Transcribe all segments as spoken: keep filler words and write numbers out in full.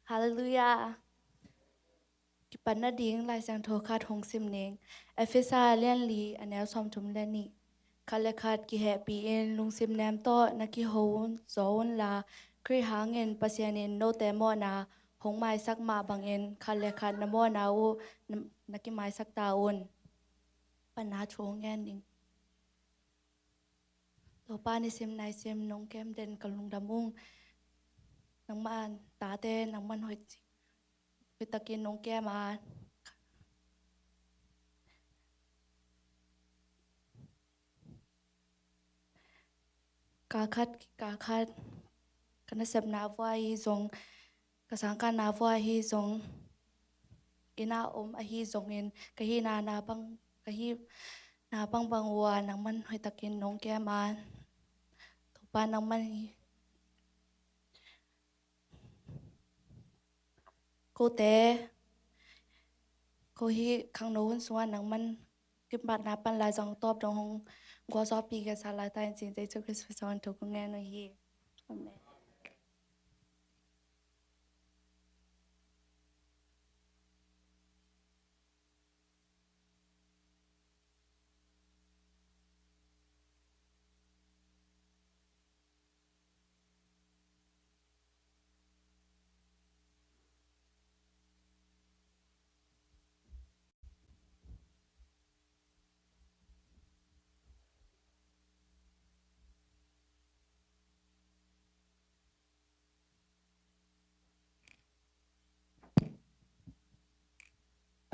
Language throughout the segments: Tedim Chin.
Halleluiah. Kipan nading Lai Siangtho khat hong sim ning. Efesa lian li a neu sawmthum le nih. Khat le khat kihehpih in lungsim nem tawh na kiho un, zaw unla, Khrih hangin Pasian in note mawhna hong maisak mah bangin khat le khat na mawhna uh na, na kimaisak ta un. Panna thu hong ngen ning. Topa, nisim naisim nong kem den ka lungdam ung. Nangman tate, nangman hoih, hoihtakin nong kem a, kal khat kal khat ka nasepna vua hi zong, ka sangkahna vua hi zong, inn a om ahi zongin, ka hihna na bang, ka hihna bangbang uh ah nangman hoihtakin nong kem a, Topa, nangman hi. Kote, ko hih khangno hun sungah nangman kipatna pan Lai Siangtho tawp dong hong gualzawhpih kei sa lai ta in, ci-in Jesu Khrist min suang thu kong ngen uh hi. Amen.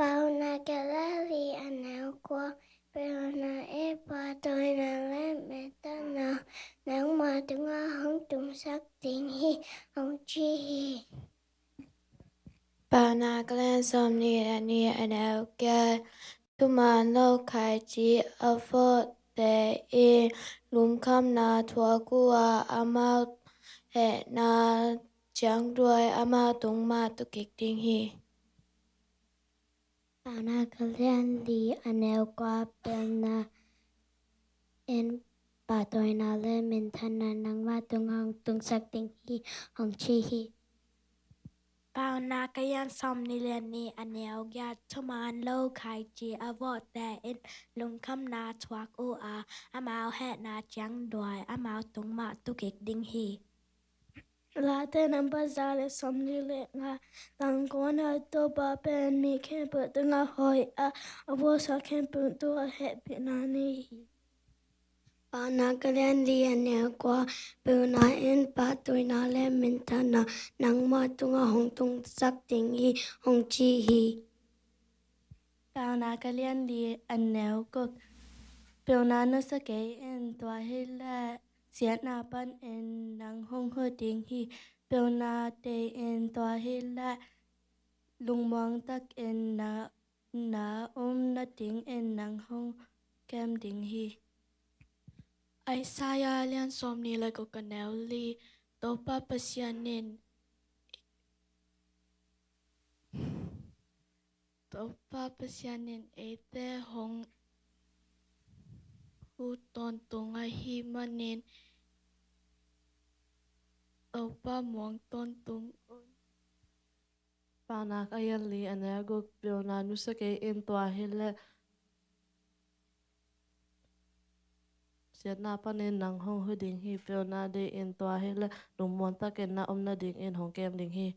Paunak a lian li a neu kua. Pilna in pahtawina le minthanna nangma tungah hong tungsak ding hi, hong ci hi. Paunak a lian sawmnih le nih a neu giat. Thuman lo khaici a vawhte in lungkhamna thuak uh a, amau hehna ciangduai amau tung mah tu kik ding hi. Paunak a lian li a neu kua. Pilna in pahtawina le minthanna nangma tungah hong tungsak ding hi, hong ci hi. Paunak a lian sawmnih le nih a neu giat. Thuman lo khaici a vawhte in lungkhamna thuak uh a, amau hehna ciangduai amau tung mah tu kik ding hi. Late nambat za le sawmli le nga. Tangkona Topa pen mi khempeuh tungah hoih a, a bawlsa khempeuh tungah hehpihna nei hi. Paunak a lian li a neu kua. Pilna in pahtawina le minthanna nangma tungah hong tungsak ding hi, hong ci hi. Paunak a lian li a neu guk. Pilna nusia kei in, tua hileh siatna panin nang hong huh ding hi. Pilna tei in, tua hileh lungmuang takin na, na om nadingin nang hong kem ding hi. Isaiah lian sawmnih le guk a neu li. Topa Pasian in Topa Pasian in eite hong huh tawntung ahih manin Topa muang tawntung un. Paunak a lian li a neu guk. Pilna nusia kei in, tua hileh siatna panin nang hong huh ding hi. Pilna tei in, tua hileh lungmuang takin na om nadingin hong kem ding hi.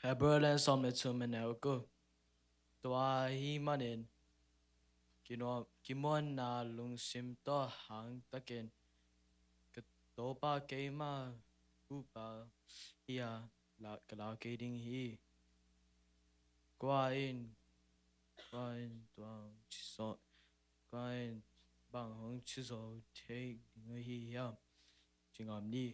Hebrew lian sawm le thum a neu kua. Tua ahih manin kimuanna lungsim tawh hangtakin, ka Topa keima huhpa hi a, ka lau kei ding hi. Kua in, kua in tua hong ci zo, kua in bang hong ci zo thei ding ahi hiam? Ci ngam ni.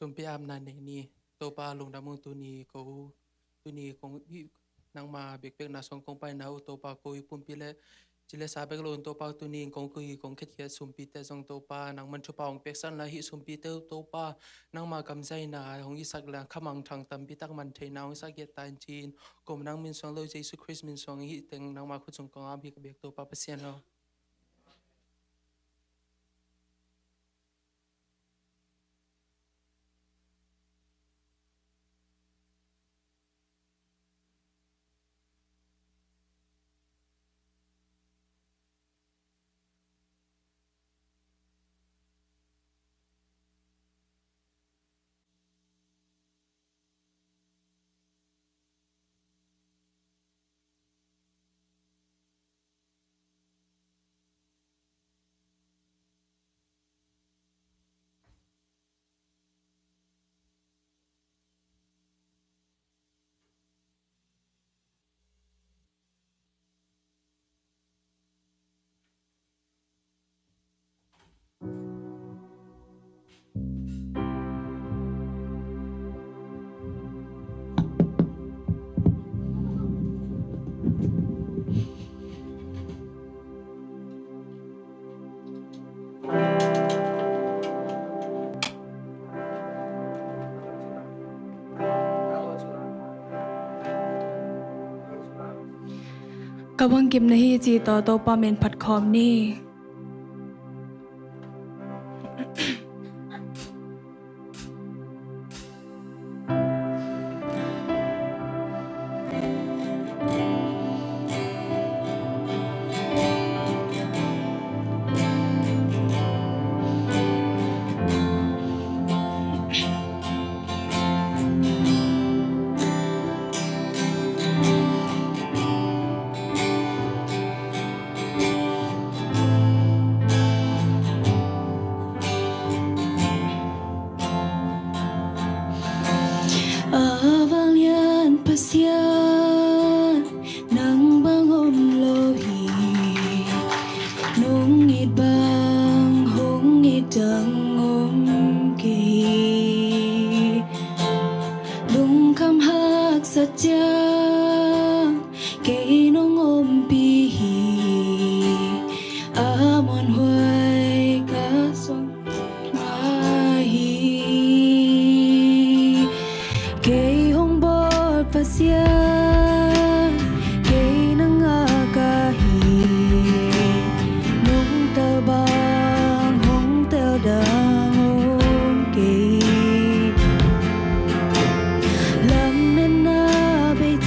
Tumpi apna nei ni. Topa lungdam ung, tuni ko, tuni kong hih nangma bekbekna sung kong paina uh Topa, ko i pumpi le ci le sa bek lo in Topa, tuni kong ko i kong khetkhiat sumpite zong Topa nangman thupha hong peksan la, hih sumpite uh Topa nangma kamzaina hong hisak la, khamangthang tampi tak man theina hong hisak giat ta in ci-in ko nang min suang lo Jesu Khrist min suang hih teng nangma khut sung kong ap hi ka bek Topa Pasian aw. Ka buang kip na hi ci tawh Topa min phat khawm ni. A vanglian Pasian, nang bang om lo hi. Nong it bang hong it dang om kei. Lungkham haksat ciang kei nong ompih hi. A muanhuai ka suang mah hi. Kei hong bawl Pasian, kei na ngak ka hi. Nong tel bang hong tel dang om kei. Lametna bei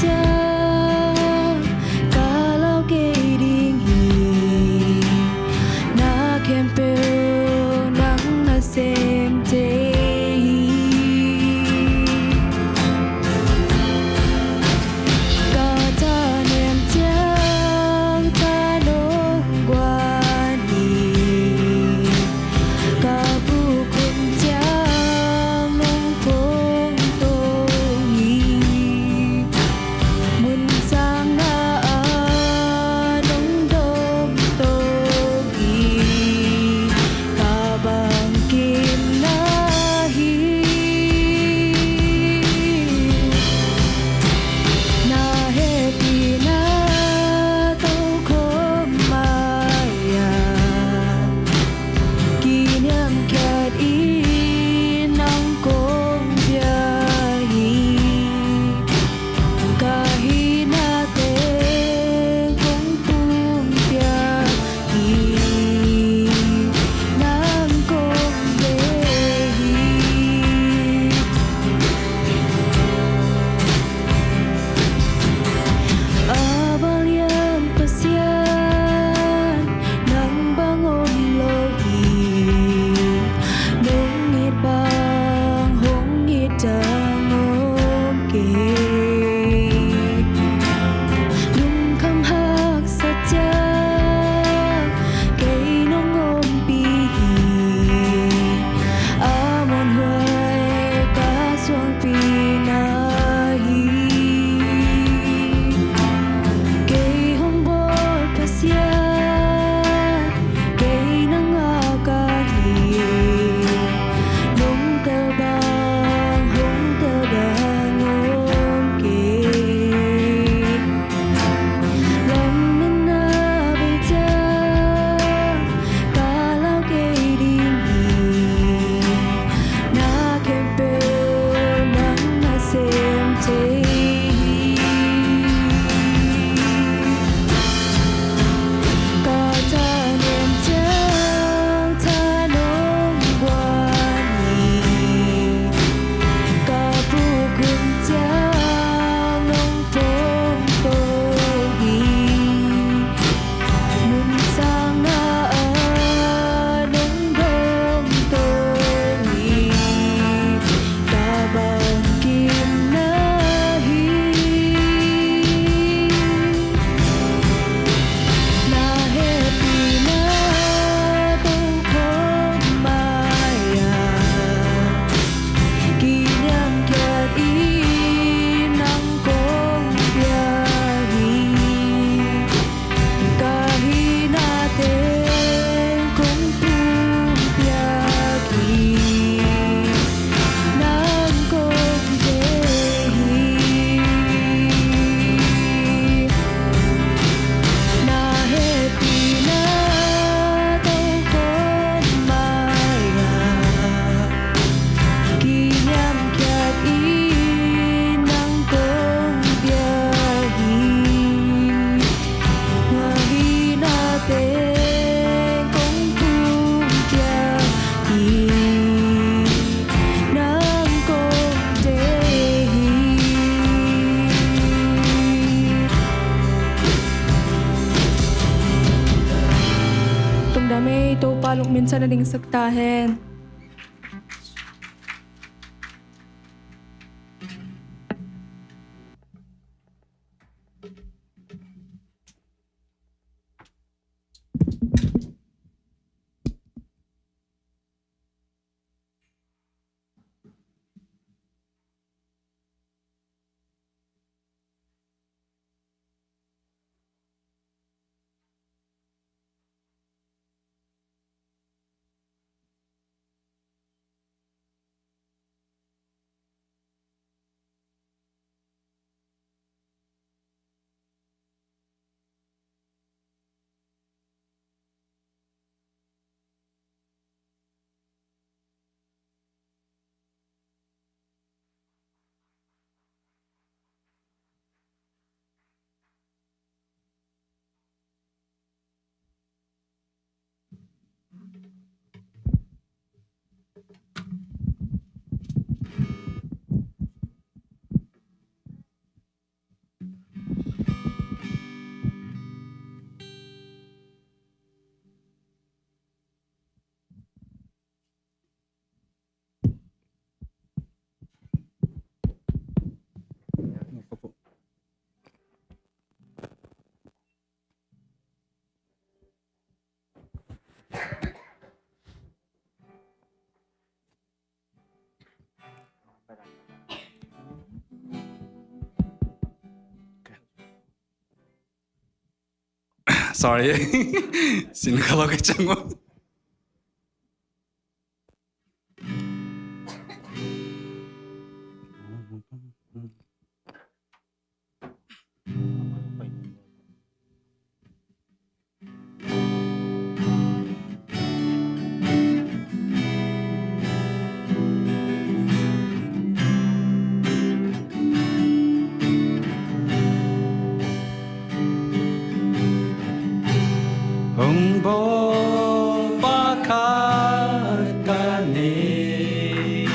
Min tawh na dingsak ta hen. Sorry. Sin kha lo ka chang. Hong bawl pakhat ka nei,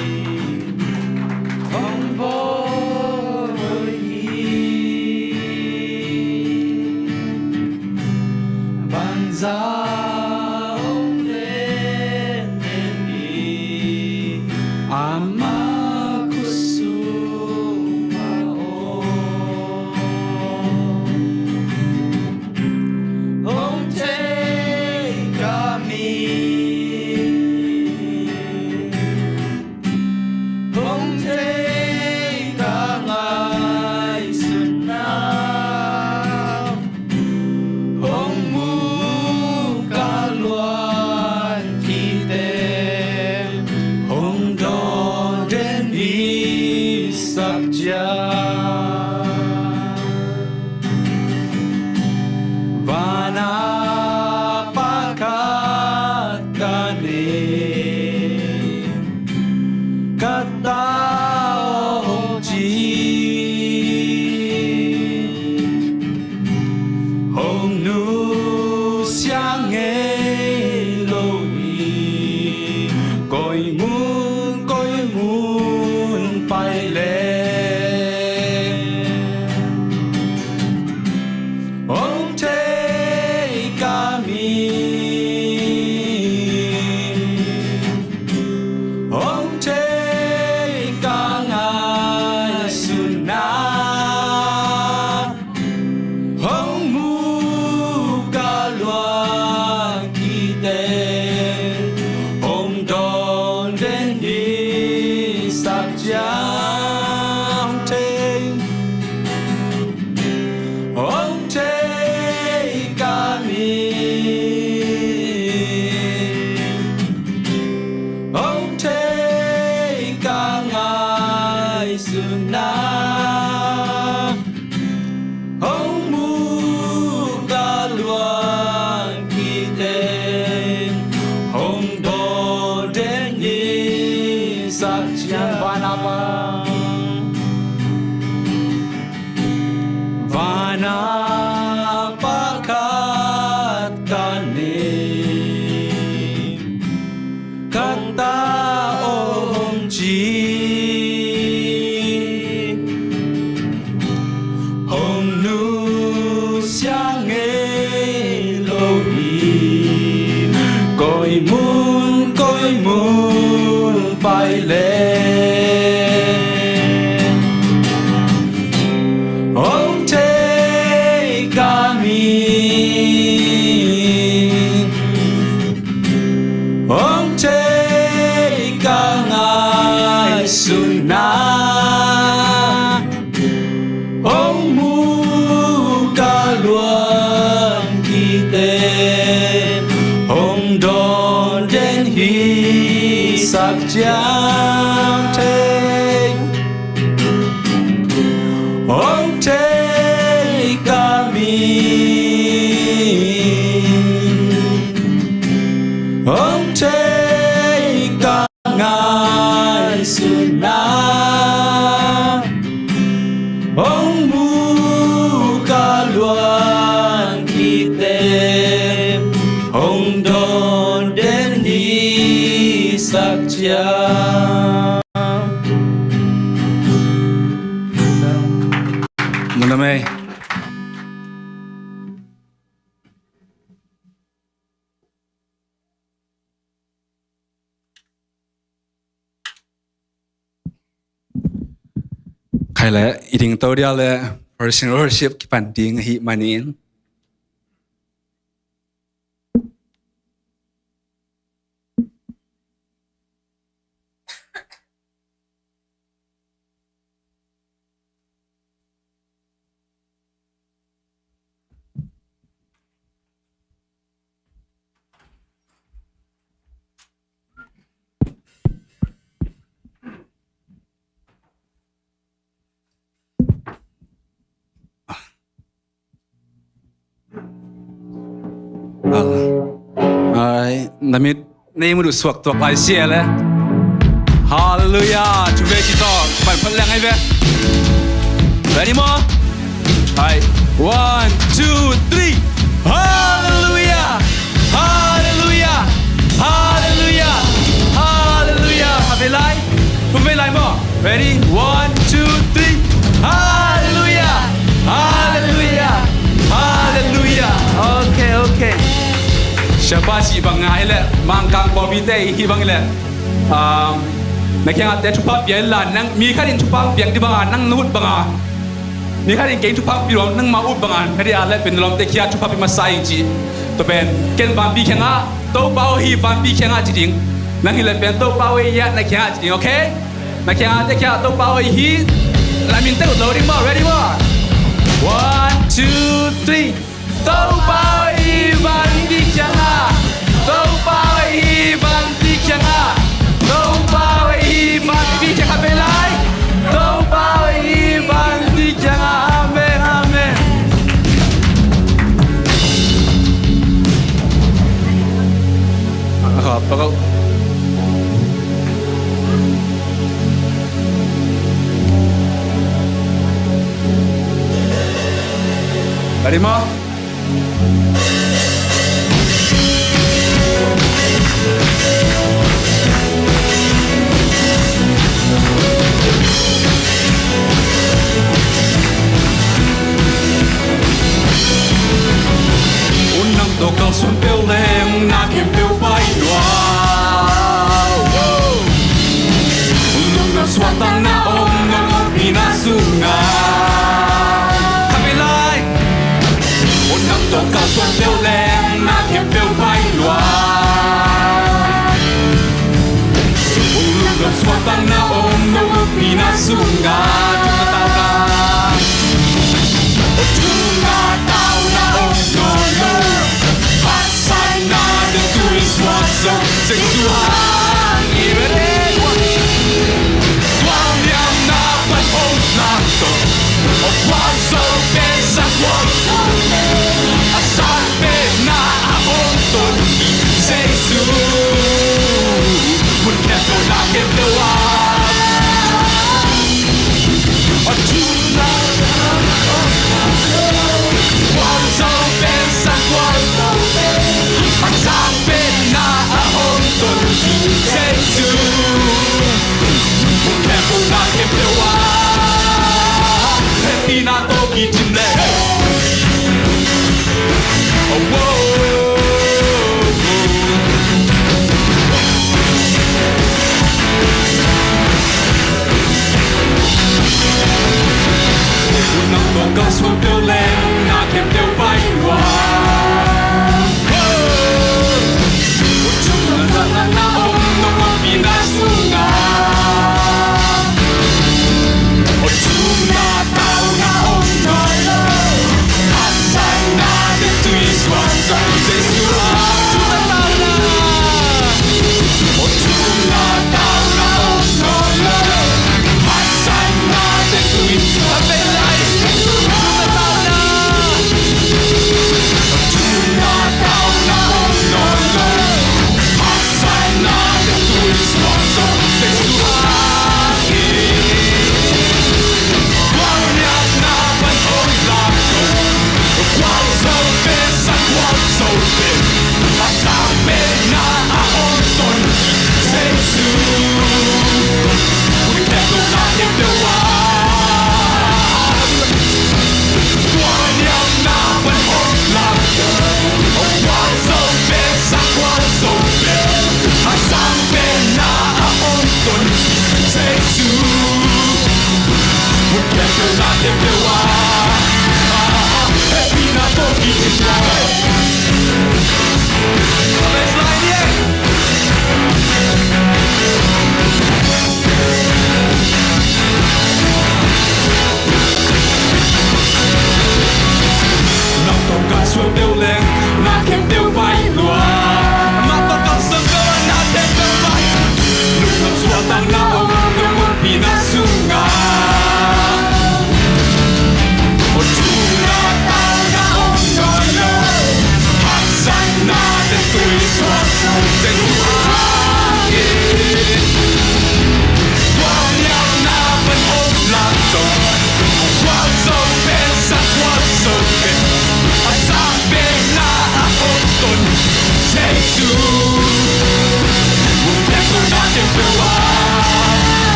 hong bawl hi. Banza hong len len hi, ama khut sung ah aw. Hong thei ka mi, hong thei ka ngaihsutna, hong mu ka luan khite, hong dawn den hi sak ciang. Van ah pakhat ka nei, ka ta aw hong ci, hong nusia ngei lo hi, koi mun koi mun pai leh. Hong thei ka mi, hong thei ka ngaihsutna, hong mu ka luan khite, hong dawn den hi sak ciang. Hong thei, hong thei ka mi, hong thei ka ngaihsutna, hong mu ka luan khite, hong dawn den hi sak ciang. Van ah pa, van ah pakhat ka nei, ka ta aw hong ci, hong nusia ngei lo hi, koi mun Jesu nang hong muka luang kite, hong dawnden hi sak ciang. Mun a mei. Khai le, i ding to dia le, praise and worship kipan ding ahih manin. Ai, na mit na i mut uh suak tuak lai sia le. Halleluiah. Thu ve ci tawh. Pai phat leng ai ve. Ready maw? Ai. One, two, three. Halleluiah. Halleluiah. Halleluiah. Halleluiah. Khat vei lai. Thum vei lai maw? Ready? One, two, three. Halleluiah. Halleluiah. Halleluiah. Okay, okay. Siapa cih bang a hi leh, Mangkang pawlpite i hih bang hi leh, um, na kiangah te thupha pia inla, nang mi khat in thupha piak ding banga, nang na ut banga, mi khat in kei thupha pia lo, nangmah ut banga, na dia leh pen na lawmte kiangah thupha pia masa ing ci. Tua pen ken vanpi kiangah, Topa aw, hih vanpi kiangah ci ding. Nang hi leh pen Topa aw, hih na kiangah ci ding, okay? Na kiangah te kiangah, Topa aw, hih, na minte ut lo ding maw, ready maw? One, two, three. Topa aw, hih vanpi kiangah. Topa aw, hih vanpi kiangah. Topa aw, hih vanpi kiangah. Khat vei lai. Topa aw, hih vanpi kiangah. Amen, amen. Ready maw? Un nang tawh kalsuan peuh leng na khempeuh pai lua. Lungdam suahtakna om nong ompihna sungah. Khat vei lai. Un nang tawh kalsuan peuh leng na khempeuh pai lua. Lungdam suahtakna om nong ompihna sungah. Thumna tauna. Thumna tauna om nawn lo. Haksatna den tui suak zong Jesu hang i vet. Tua liamna pan om nang tawh. Aw, kua zo pen sang kua. A sang pen na a om ton Jesu. Mun khempeuh na khempeuh ah. A thumna. Kua zo pen sang kua. A sang pen na a om ton Jesu. Mun khempeuh na khempeuh ah. Hehpihna tawh kidim leh. Oh, oh, oh. Nang tawh kalsuan peuh leng na khempeuh pai lua. Oh. Thumna tauna om nong ompihna sungah. Aw, thumna tauna om nawn lo. Haksatna den tui suak zong Jesu hang. Thumna tauna. Aw, thumna tauna om nawn lo. Haksatna den tui suak zong Jesu hang.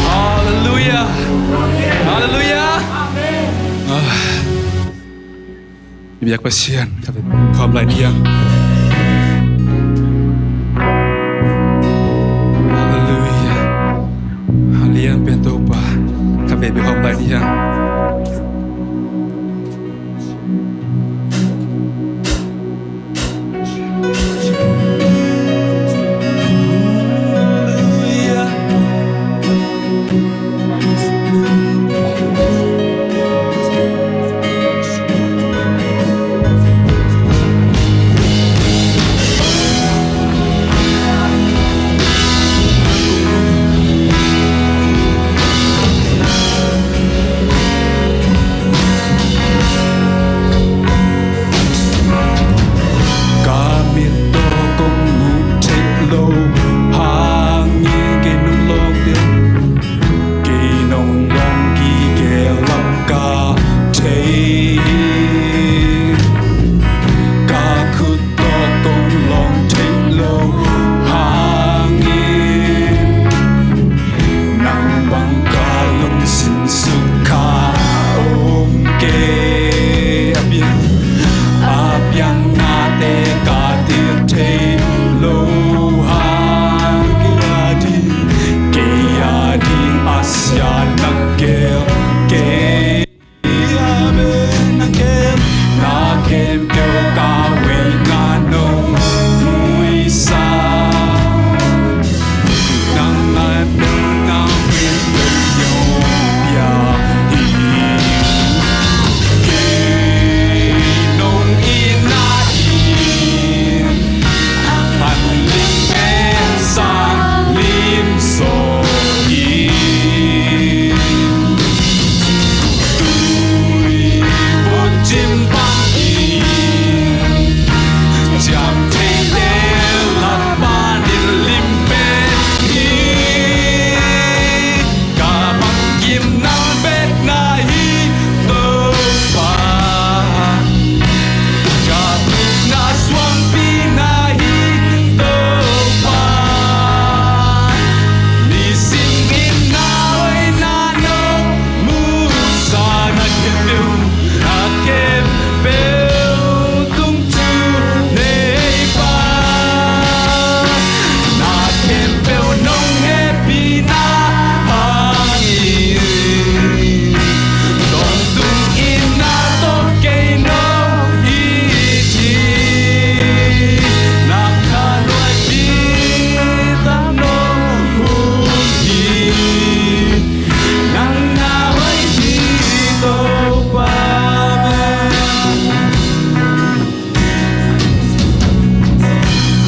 Halleluia. Halleluia. Ah. I biak Pasian, ka ve khawm lai ding. Halleluia. Halleluia, pen Topa, ka ve khawm lai ding. Ka mit tawh kong mu thei lo hangin kei nong lawng ding, kei nong lawng kik kei lam ka thei hi. Ka khut tawh kong lawng thei lo hangin nang bang ka lungsim sung kha om kei. A piang, a piang nate ka til thei lo hang kei a ding, kei a ding a sia na gel kei. Na khempeuh ka weina nong muisa. Nang a nong na khempeuh nong pia hi. Kei nong itna in an lim pen sang lim sawh hi. Tui vot cim bangin ciam theite lat panin lim pen hi. Ka bangkim nang bek na hi Topa. Ka bukna suangpi na hi Topa. Nisim in na hoihna nong musa, na khempeuh, na khempeuh tung tu nei pa. Na khempeuh nong hehpihna hangin tawntung in na tawh kei nong it hi. Na kha luaipih tak nong hun hi. Nang na hoih hi Topa.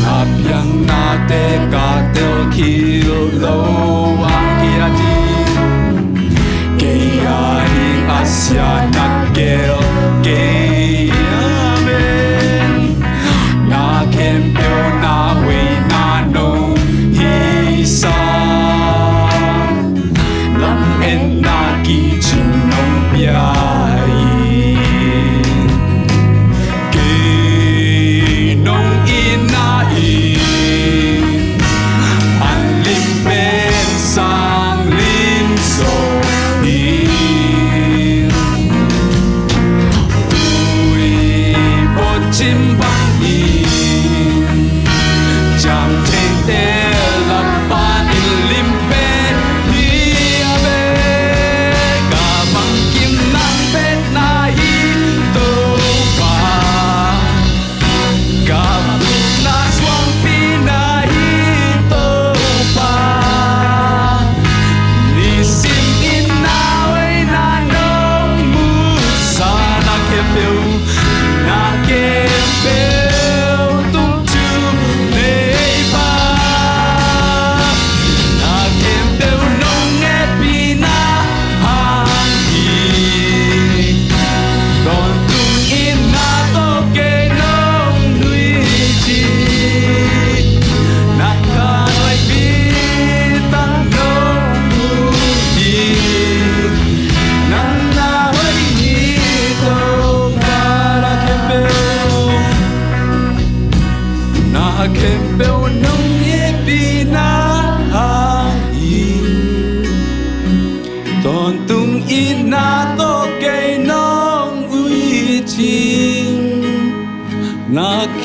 A piang nate ka tel khin lo hang kei a ding, kei a ding a sia na gel kei. Amen. Na khempeuh na weina nong hihsa.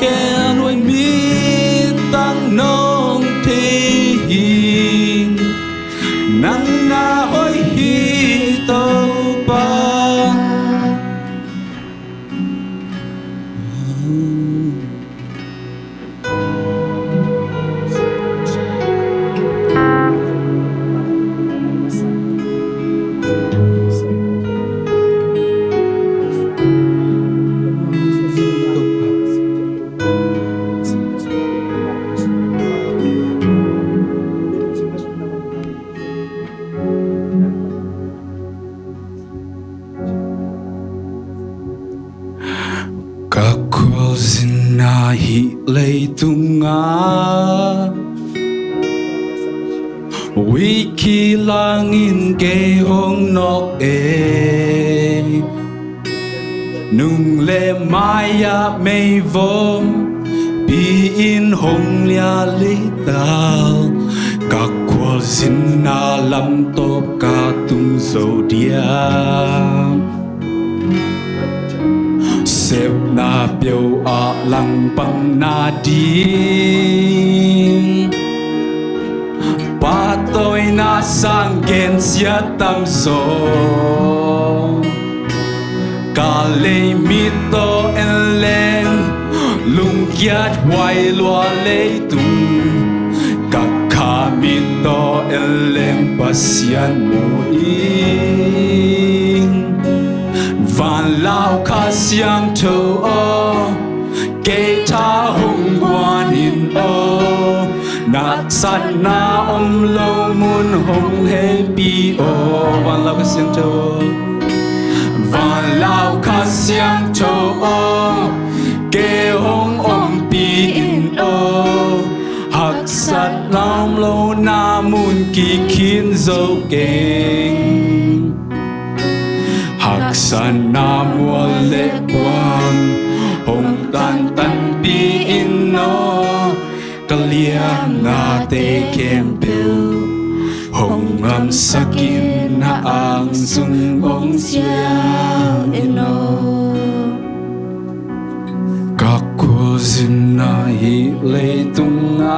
Gen hoih mi tang nong thei hi. Nang na hoih hi Topa. Ka khualzinna hih leitungah uikhi langin kei hong nawk e. Nung le mai-ah meivompi-in hong lia leital, ka khualzinna lamtawp ka tung zo dia. Sepna peuh ah langpang nading pahtawina sang gensia tamzaw. Ka lei mit tawh en leng lungkiat huai lua leitung, ka kha mit tawh en leng Pasian mu ing. Vanlau Kha Siangtho aw, kei tha hong guan in aw, na haksatna om lo mun hong heipih aw. Vanlau Kha Siangtho, Vanlau Kha Siangtho aw, kei hong ompih in aw, haksatna om lo na mun kikhin zo keng. Haksatna mual le kuang hong kantanpih in aw, ka liamnate khempeuh hong ngamsak in, na ang sung hong siang in aw. Ka khualzinna hih leitungah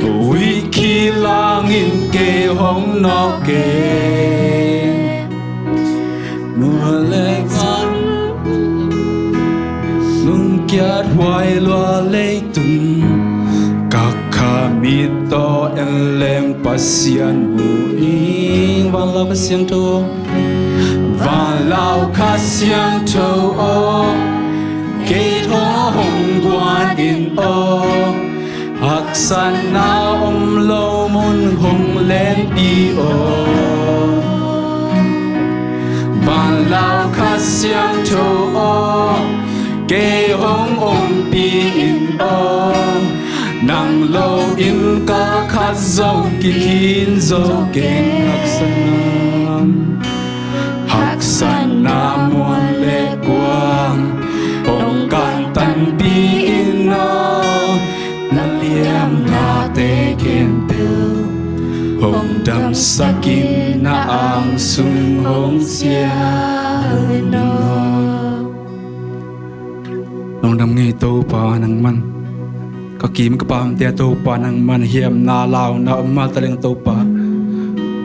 uikhi langin kei hong nawk e. Mual le kuang lungkiat huai lua leitung, ka kha mit tawh en leng Pasian mu ing. Vanlau Kha Siangtho, Vanlau Kha Siangtho aw, kei tha hong guan in aw, haksatna om lo mun hong lenpih aw. Vanlau Kha Siangtho aw, kei hong ompih in aw, nang lo in ka khat zong kikhin zo keng. Haksatna, haksatna mual le kuang hong kantanpih in aw, na liamnate khempeuh hong damsak in, na ang sung hong siang in aw. Lungdam ngei Topa nangman. Ka kim ka pamte ah Topa nangman hiamna launa om mah taleng Topa,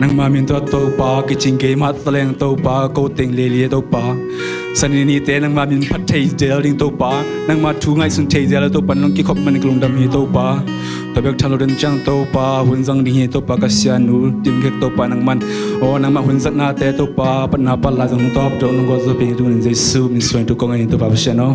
nangma min tawh Topa kicing kei mah taleng Topa, ko teng lei li Topa. Sani nite nangma min phat thei zel ding Topa, nangma thu ngaihsun thei zel Topa, nang kikhop man ka lungdam hi Topa. Tua bek tham lo den ciang Topa hun zang ding hi Topa, ka sianu Tim Khek Topa nangman, aw nangma hun zatnate Topa, patna pat lai zong nong tawp dong nong gualzo peng hi tungin Jesu min suang tu kong ahi Topa Pasian aw.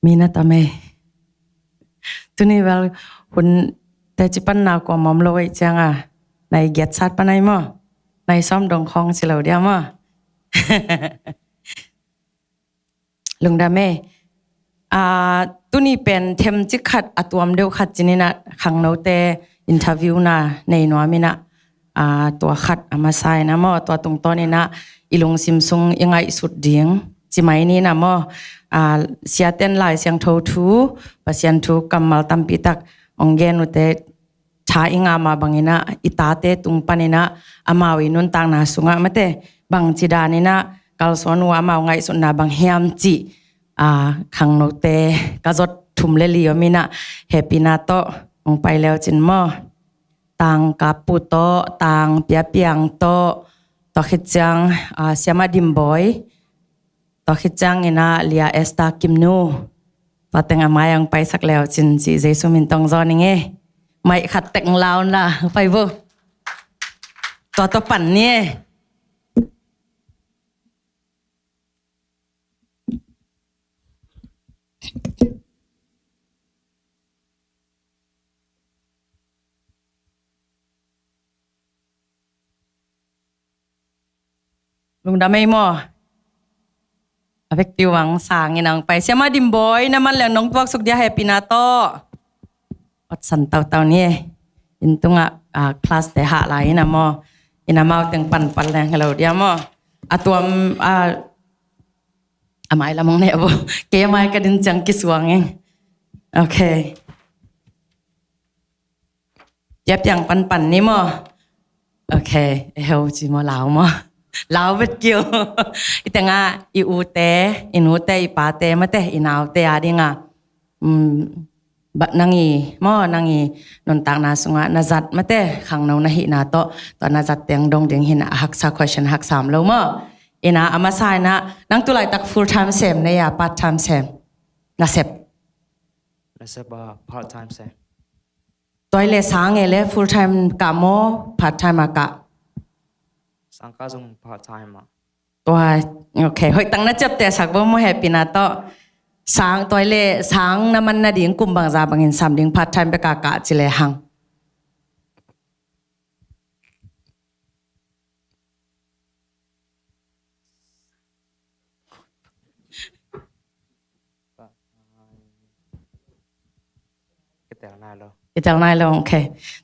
Mi na tam e. Tuni bel hun teci pan na kuamah om lo ei cianga. Nai giat sat pan ai maw. Nai sawm dong khawng ci lo dia maw. Lungdam e. Ah, tuni pen themcik khat a tuam deuh khat ci-in ah khangnote interview na nei nuam in ah, ah, tua khat a masa in ah maw, tua tungtawn in ah i lungsim sung i ngaihsut ding ci mai ni in ah maw, ah, siaten Lai Siangtho thu, Pasian thu kammal tampi tak ong gen uh te, tha i ngah mah bangin ah i tate tung panin ah amau i nuntakna sungah mate bangci danin ah kalsuan uh, amau ngaihsutna bang hiam cih, ah, khangnote ka zot thum le li om in ah hehpihna tawh ong pai leu cin maw. Tang Kap Pu tawh, Tang Pia Piang tawh, tua khit ciang, ah, Siama Dim Bawi, tua khit ciangin ah Lia Esther Kim Nu. Tua teng a mai-ah ong paisak leu cin ci Jesu min tawh ong zawn ing e. Mai khat tek ong la un la, pai vo. Tua tawh pan ni e. Lungdam ei maw. A vekpi-un sang in ah ong pai. Siama Dim Bawi, na man leng nong tuaksuk dia hehpihna tawh. Ot san tautau ni e. Inn tungah, ah, class te hah lai in ah maw. In ah amau teng panpan leng hi lo dia maw. A tuam, ah, a mai lam ong ne a bo. Kei a mai ka din ciang kisuang ing. Ok. Pia Piang panpan ni maw. Ok, e heu ci maw, lau maw. Lau vet kiu. I tengah i ute, i nute, i pate mate, i naute a dingah, mm, ba, nang i maw, nang i nuntakna sungah na zat mate, khangno na hihna tawh, tua na zat teng dong ding hi in ah, a haksa question haksa om lo maw. In ah a masa in ah, nang tulaitak full time sem ne ya, part time sem? Nasep. Nasep, ah, part time sem. Tua i le sang e le full time kah maw, part time a kah? Sang kah zong part time ah. Tua, ok. Hoih tak na ciaptehsak vo maw, hehpihna tawh. Sang, tua i le sang na man nading kum bangzah bangin sam ding, part time bek a kah ci le hang? Kitel nai lo. Kitel nai lo, ok.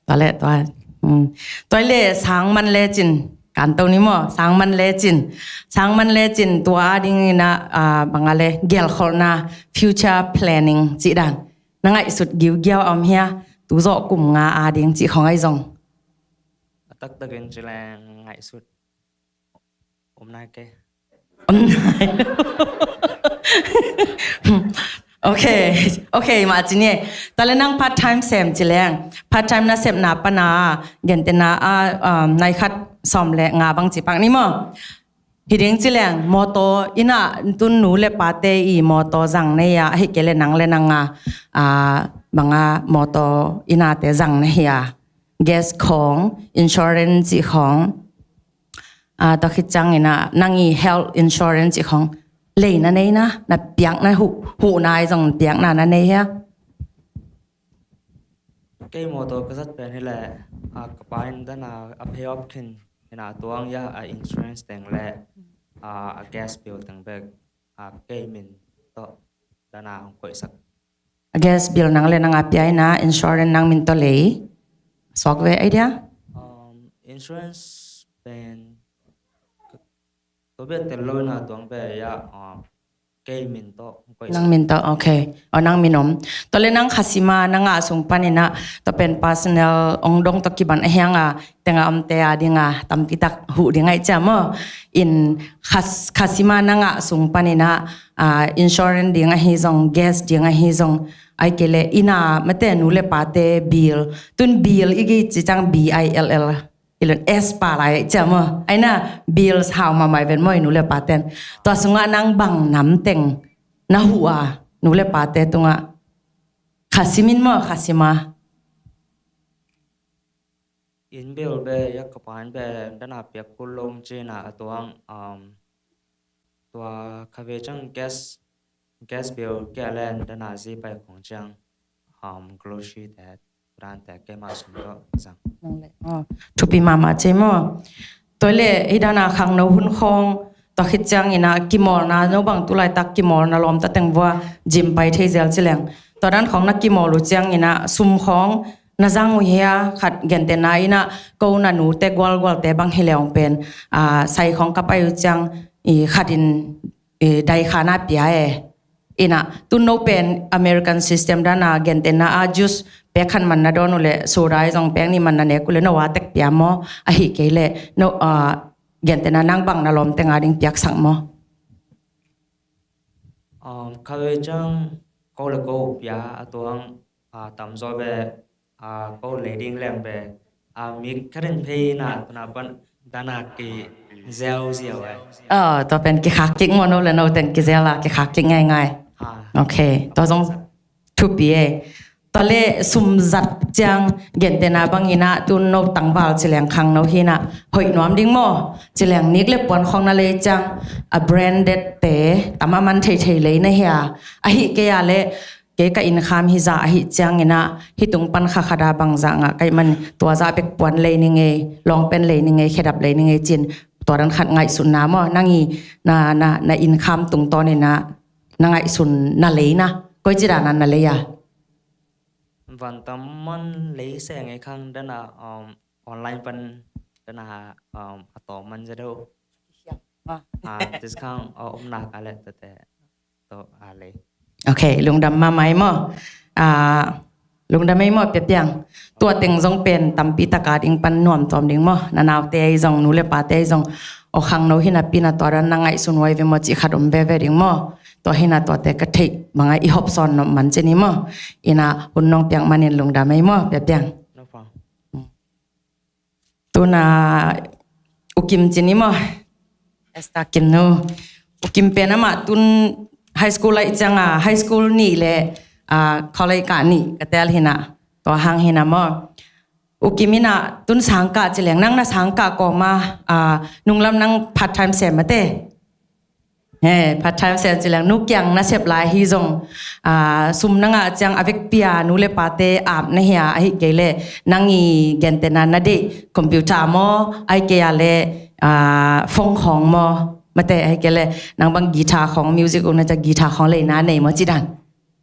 Tua le, tua. Hmm. Tua le sang man le cin. Kan to ni maw, sang man le cin. Sang man le cin, tua a dingin ah, ah, bang a le, gelkholhna, future planning, cih dan. Na ngaihsut giugiau a om hia, tu zawh kum nga a ding cih khawng ahi zong. A taktakin ci leng ngaihsut om nai kei. Om nai. Ok, ok, mah ci ni. Tua le nang part time sem ci leng. Part time na sepna pan a, gentehna a, um, nai khat sawm le nga bang ci pak ni maw. Hi ding ci leng, mawtaw in ah, tun nu le pate i mawtaw zang nei a, ahih kei le nang le nang a, ah, bang a mawtaw in ah te zang na hi a. Gas khawng, insurance cih khawng, ah, tua khit ciangin ah, nang i health insurance cih khawng, lei na nei na, na piak na huh, huh nai zong piakna na nei hia? Kei mawtaw ka zat pen hi leh, ah, ka pa in dan a, a pay off khin, hi na tuang ya, a insurance teng le, ah, a gas bill teng bek, ah, kei min tawh, dan a hong koihsak. A gas bill nang le nang a pia in ah, insurance nang min tawh lei. Suak ve idea? Um, insurance pen, tua bia tel lo in ah tuang bia ya, um, kei min tawh hong koihsak. Nang min tawh, ok. Aw, nang min om. Tua le nang khasima na ngah sung panin ah, tua pen personal ong dong tawh kiban a hiang a, teng a omte a ding a, tampi tak huh ding ahi cia maw. In khas-, khasima na ngah sung panin ah, ah, insurance ding ahi zong, gas ding ahi zong, ahih kei le inn a mate nu le pate bill. Tun bill i ci ciang B I L L. Ilun S pa lai cia maw. Ahi na, bills hau mahmah ven maw i nu le paten. Tua sungah nang bang nam teng na huh a, nu le pate tungah. Khasim in maw, khasim a. Inn bill bia, ya ka pa inn bia, dan a piak kul lo ci in ah a tuang, um, tua kha ve ciang gas Gas bill kia len dana zi pai khong ciang, um, grocery te, ran te, keima sum to zang. Nang le. Oh, thupi mama ce maw. Tua le, hi dana khangno hun khong, tua khit ciang ina kimawlna, no bang tulaitak kimawlna lawm ta teng vua, gym pai thei zel ci leng. Tua dan khong na kimawl uh ciang ina sum khong na zang uh hia, khat gentena ina ko na nu te gualgual te bang hi leong pen, ah, sai khong ka pai uh ciang, i khat in, i dai kha na pia e. Ina, tun no pen American system dana gentena a juice pek khan man na dawn uh le, soda i zong pek ni man na nek uh le, no a tek pia maw, ahi kei le, no, ah, gentena nang bang na lawm tenga ding piaksak maw? Um, khat vei ciang ko le ko pia a tuang, ah, tamzaw ve, ah, ko lei ding leng ve, ah, mi khat in phei na, tuna pan dana ki zeu ziau ai. Ah, tua pen kikhak kik maw, no le no ten kizel a, kikhak kik ngaingai. Ah. Ok, tua zong thupi e. Tua le sum zat ciang gentena bang ina tun no tangval ci leng khangno hi na hoih nuam ding maw? Ci leng nik le puan khong na lei ciang a branded te tam a man theithei lei na hia. Ahi kei a le kei ka income hi za ahi ciang ina hi tung pan kha khada bang za nga kai man tua za bek puan lei ni ngei, long pen lei ni ngei, khedap lei ni ngei cin tua dan khat ngaihsutna maw? Nang i na, na, na income tungtawn ina na ngaihsun na lei na, koi ci dana na lei a? Van tam man lei se ngei khang dana, um, online pan dana, um, a tawm man za do. Ah. Ah, tis khang, oh, um nak a le tate. To a lei. Ok, lungdam mama i maw. Ah, lungdam ei maw, Pia Piang. Tua teng zong pen tampi taka ding pan nuam tuam ding maw. Na naute ei zong, nu le pate ei zong, o khangno hi napi na tua dan na ngaihsun huai ve maw, cih khat om veve ding maw. Tua hi na tuate ka theih banga i hop sawn nop man ci ni maw. Ina hun nong piak manin lungdam ei maw, Pia Piang. No problem. Tuna U Kim ci ni maw. Esther Kim nu. U Kim pen amah tun high school laih cianga, high school nih le, ah, college kah nih ka tel hi na. Tua hang hi na maw. U Kim ina tun sangkah ci leng, nang na sangkah kawma, ah, nunglam nang part time sem mate. He, part time sem ci leng, nu kiang nasep lai hi zong, ah, sum na ngah ciang a vekpi a nu le pate ap na hia, ahi kei le nang i gentena na deih computer maw, ahi kei a le, ah, phone khawng maw, mate ahi kei le nang bang guitar khawng, music uh na ciang guitar khawng lei na nei maw ci dan.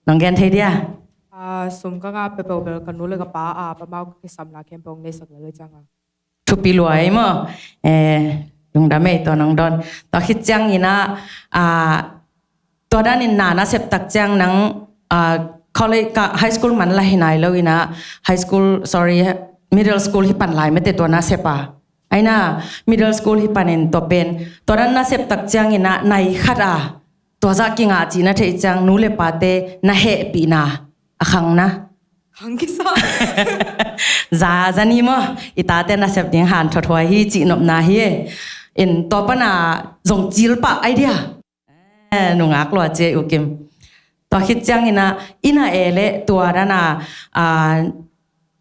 Nong gen thei dia? Ah, sum ka ngah peuhpeuh bel ka nu le ka pa ap, amau ka kisamna khempeuh nei sak lel cianga. Thupi lua ei maw. Eh, lungdam ei tua nong dawn. Tua khit ciang ina, ah, tua danin na nasep tak ciang nang, ah, college ka high school man la hi nai lo ina, high school, sorry, middle school hi pan lai mate tua nasep a. Aina, middle school hi panin tua pen. Tua dan nasep tak ciang ina, nai khat a. Tua zah kingah cih na theih ciang, nu le pate na hehpihna a khang na. Khang kisa. Za, za ni maw, i tate nasep ding han thothuai hi cih nopna hi e. In tua pana zong cil pah idea. Eh, nungak lua ci e U Kim. Tua khit ciang ina, ina e le tua dana, ah,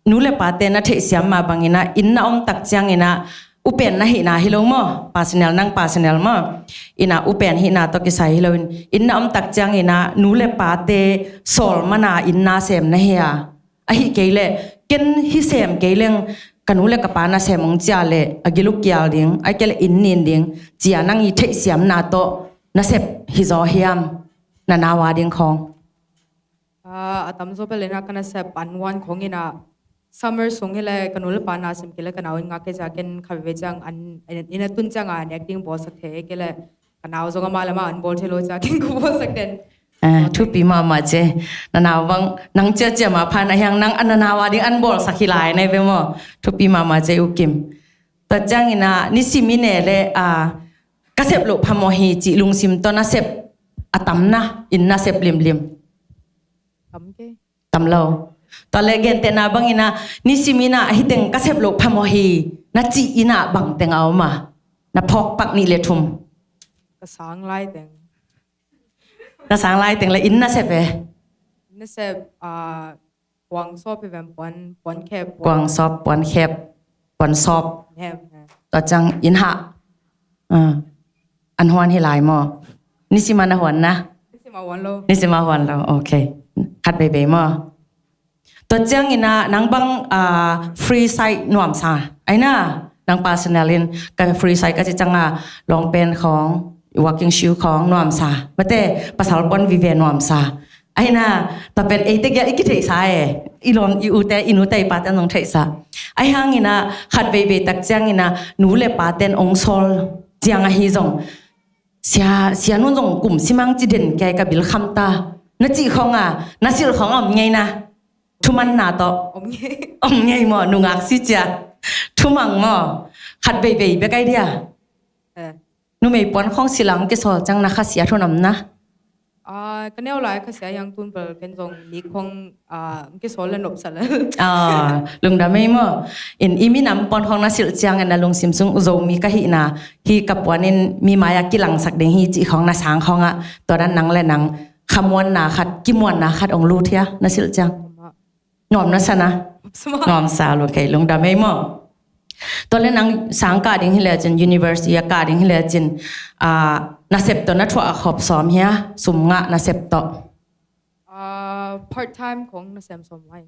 nu le pate na theihsiam mah bang ina, inn na om tak ciang ina, upen na hihna hi lo maw, personal nang personal maw. Ina upen hihna tawh kisai hi lo in, inn na om tak ciang ina, nu le pate sawl mana inn na sem na hi a. Ahi kei le, ken hi sem kei leng, ka nu le ka pa na sem ong cia le, a giluk kial ding, ahi kei le inn nin ding, cia nang i theihsiamna tawh, na sep hi zaw hiam, na nau a ding khawng. Ah, a tamzaw bel ina ka nasep an wan khong ina summer sung hi le ka nu le pa na sem kei le ka nau in ngak kei cia ken kha veve ciang an, ina tun ciang a nek ding bawlsak thei kei le ka nau zong amah le amah an bawl thei lo cia ken ka bawlsak den. Ah, thupi mahmah ci e. Na nau bang nang ciacia mah phan a hiang nang a na nau a ding an bawlsak hi lai nei ve maw. Thupi mahmah ci e U Kim. Tua ciang ina nisim i ne le, ah, ka sep loh phamawh hi cih lungsim tawh na sep a tam na, inn na sep limlim. Tam kei. Tam lo. Tua le gentehna bang ina nisim ina hiteng ka sep loh phamawh hi na cih ina bang teng a om a, na phawk pak nih le thum. Ka sang lai teng. Na sang lai teng le inn na sep e. Inn na sep, ah, kuang sawp hi vem, puan, puan khep, puan. Kuang sawp, puan khep, puan sawp. Khep, eh. Tua ciang inn hah. Ah. An huan hi lai maw. Nisim a na huan na. Mah huan lo. Nisim a huan lo. Okay. Khat veivei maw. Tua ciangin ah nang bang, ah, free side nuamsa. Ai na, nang personal in ka free side ka ci ciang a long pant khawng, walking shoe khawng nuamsa. Mate, pasal pon vive nuamsa. Ai na, tua pen eite kia i kitheihsa e. I lawm, i ute, i nute, i pate zong theihsa. Ai hangin ah khat veivei tak ciangin ah nu le paten ong sawl ciang ahi zong. Sia, sia nun zong kum simang ci den kia ka bil kham ta. Na cih khawng a, na silh khawng a om ngei na. Thumanna tawh. Om ngei. Om ngei maw, nungak si cia. Thumang maw. Khat veivei bek ai dia. Eh. Numei puan khawng silang kisawl ciang na khasia thun om na. Ah, ka neu lai khasia hiang tun bel ken zong mi khawng, ah, kisawl le nopsa le. Ah, lungdam ei maw. In i minam puan khawng na silh ciangin na lungsim sung Zomi ka hihna hi ka puanin mi mai-ah kilangsak ding hi cih khawng na sang khawng ah tua dan nang le nang khamuanna khat, kimuanna khat ong lut hia na silh ciang. Nuam na sa na. Nuam sa lo kei, lungdam ei maw. Tua le nang sang kah ding hi le cin, university a kah ding hi le cin, ah, nasep tawh na thuah a khop sawm hia, sum ngah nasep tawh. Ah, part time khawng nasem sawm lai.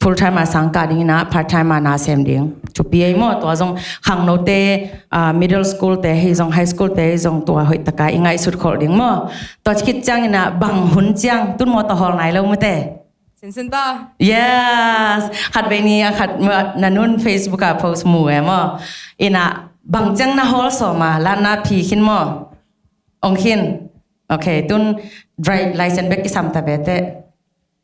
Full time a sang kah ding ina, part time a na sem ding. Thupi ei maw, tua zong khangnote, ah, middle school te hi zong, high school te hi zong tua hoih taka i ngaihsut khol ding maw. Tua khit ciang ina bang hun ciang, tun maw tua hawl nai lo mute. Sinsin ta. Yes. Khat vei ni a khat ma, na nun Facebook a post mu e maw. Ina bang ciang na hawl sawm a, lan na phi khin maw. Ong khin. Okay, tun dri-, license bek kisam ta ve te.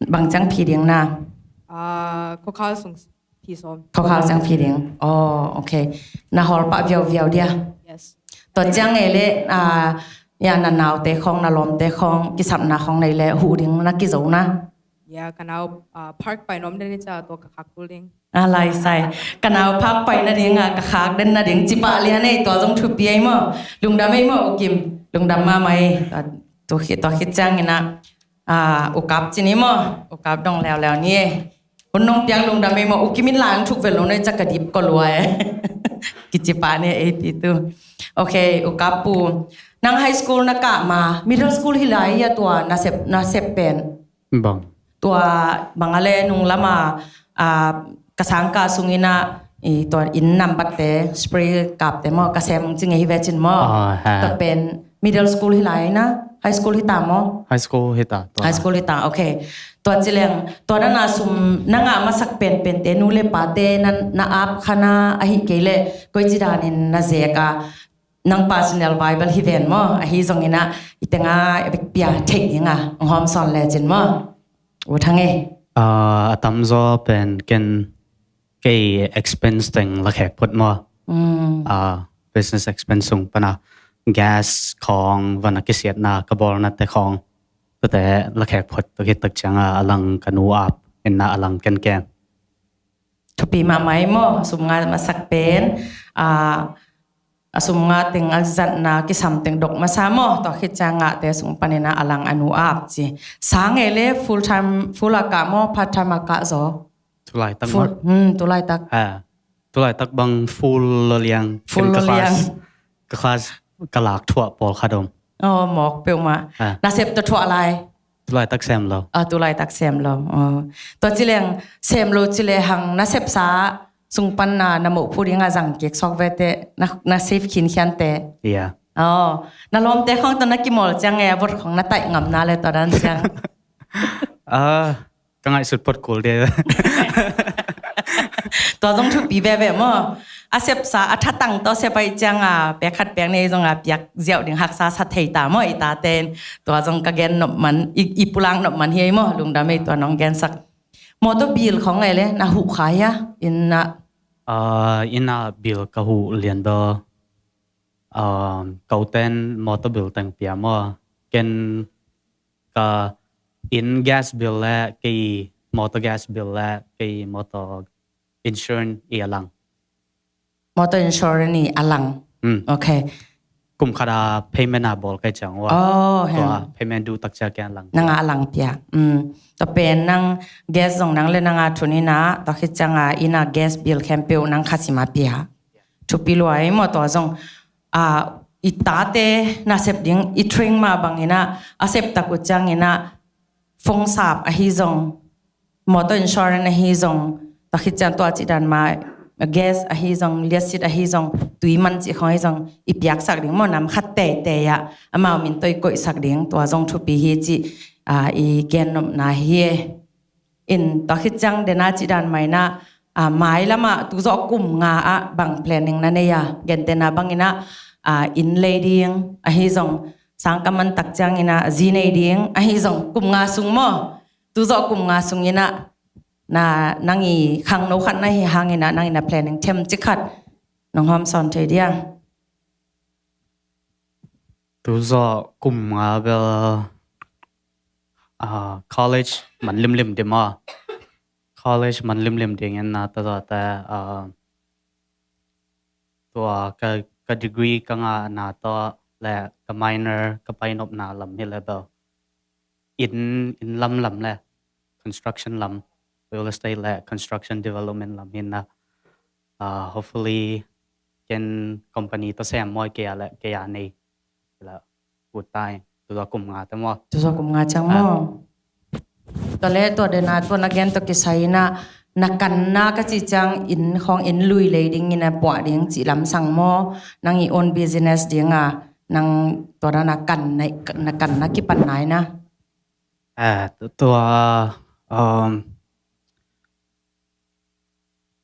Bang ciang phi ding na. Ah, kokhal sung phi sawm. Kokhal ciang phi ding. Oh, okay. Na hawl pah viauviau dia. Yes. Tua ciang e le, ah, ya na naute khawng, na lawmte khawng, kisapna khawng nei le, huh ding na kizo na. Ya, ka nau, ah, park pai nuam den i cia tua ka khak kul ding. A lai sai. Ka nau park pai nading a, ka khak den nading, ci pah lian ei, tua zong thupi ei maw. Lungdam ei maw, U Kim. Lungdam mahmah ei. Tua, tua khit, tua khit ciang ina, ah, U Kap ci ni maw. U Kap dong leuleu ni ei. Hun nong piang lungdam ei maw, U Kim in lang thuk vel lo nei cak ka dip ko lua ei. Kici pah ni ei pi tu. Okay, U Kap pu. Nang high school na kah ma, middle school hi lai a tua nasep, nasep pen. Bang. Tua bang a le nung lama, ah, ka sangkah sung ina, i tua inn nambat te, spray kap te maw, ka sem ci ngei hi ve cin maw. Ah, ha. Tua pen middle school hi lai na, high school hi ta maw. High school hi ta, tua. High school hi ta, okay. Tua ci leng, tua na na sum, na ngah masak penpen te, nu le pa te, na, na ap kha na, ahi kei le, koi ci danin na zek a, nang personal Bible hi ven maw, ahi zong ina, i tenga, i pia thei ding a, ong hawm sawn le cin maw. U Thang e. Ah, a tamzaw pen ken kei expense teng lakhek phot maw. Mm. Ah, business expense sung pana gas khawng, van a kisiatna, ka bawlna te khawng. Tua te lakhek phot, tua khit tak ciang a, a lang ka nu ap, inn ah a lang ken ken. Thupi mahmah ei maw, sum ngah masak pen, ah, a sum ngah teng a zatna kisam teng dok masa maw, tua khit ciang ngahte sung panin a lang a nu ap ci. Sang e le full time, full a kah maw, part time a kah zaw. Tulaitak maw. Full, hmm, tulaitak. Ha. Tulaitak bang full lo liang. Full lo liang. Ka class, ka class ka lak thuah pawlkhat om. Oh, mawk peuhmah. Ha. Nasep tawh thuah lai. Tulaitak sem lo. Ah, tulaitak sem lo. Oh. Tua ci leng sem lo ci le hang nasepsa sung pan na, na moh phu ding a zang kik sawk vete, na, na save khinkhian te. Yeah. Oh. Na lawmte khawng tawh na kimawl ciang e, a vot khawng na taih ngam na le tua dan ciang. Ah, ka ngaihsut phot kul dia. Tua zong thupi veve maw. A sepsa, a thatang tawh sep ahih ciang a, pek khat pek nih zong a piak ziau ding haksa sa thei ta maw, i taten. Tua zong ka gen nop man, i, i pulak nop man hi ei maw, lungdam ei tua nong gensak. Mawtaw bil khawng ei le, na huh kha hia, inn ah? Ah, inn ah bil ka huh lian bel. Ah, koten mawtaw bil teng pia maw. Ken ka inn gas bill le kei motor gas bill le kei motor insurance i a lang. Motor insurance i a lang. Hmm. Okay. Kum khat a payment a bawl kei ciang ua. Oh, tua hen. Payment du tak ciang a lang. Nang a lang pia. Hmm. Tua pen nang gas zong nang le nang a thun ina, tua khit ciang a inn a gas bill khempeuh nang khasim a pia. Thupi lua ei maw tua zong. Ah, i tate nasep ding i train mah bangin ah, a sep tak uh ciangin ah, phone sap ahi zong, motor insurance ahi zong, tua khit ciang tua cih dan mah, gas ahi zong, liasit ahi zong, tui man cih khong ahi zong, i piaksak ding maw, nam khat teitei ah amau min tawh i koihsak ding, tua zong thupi hi cih, ah, i gen nopna hi. In tua khit ciang dena cih dan mah in ah, ah, mailam ah tu zawh kum nga ah bang planning na nei a, gentehna bangin ah, ah, inn lei ding ahi zong, sangkah man tak ciangin ah zi nei ding ahi zong, kum nga sung maw, tu zawh kum nga sungin ah, na, nang i khangno khat na hi hangin ah, nang i na planning them cik khat nong hawm sawn thei dia? Tu zawh kum nga bel, ah, college man limlim ding maw. College man limlim dingin na, tua zawh teh, ah, tua ka, ka degree ka ngahna tawh le ka minor ka painopna lam hi le bel, inn, inn lamlam le construction lam, real estate le construction development lam hi na. Ah, hopefully ken company tawh sem maw, kei a le kei a nei la ut tai. Tu zawh kum nga teh maw. Tu zawh kum nga ciang maw. Tua le tua dena tua na gen tawh kisai in ah, na kanna ka cih ciang inn khong, inn lui lei dingin ah puah ding cih lamsang maw, nang i own business ding a, nang tua na, na kanna, na kanna kipan nai na? Ah, tua, um,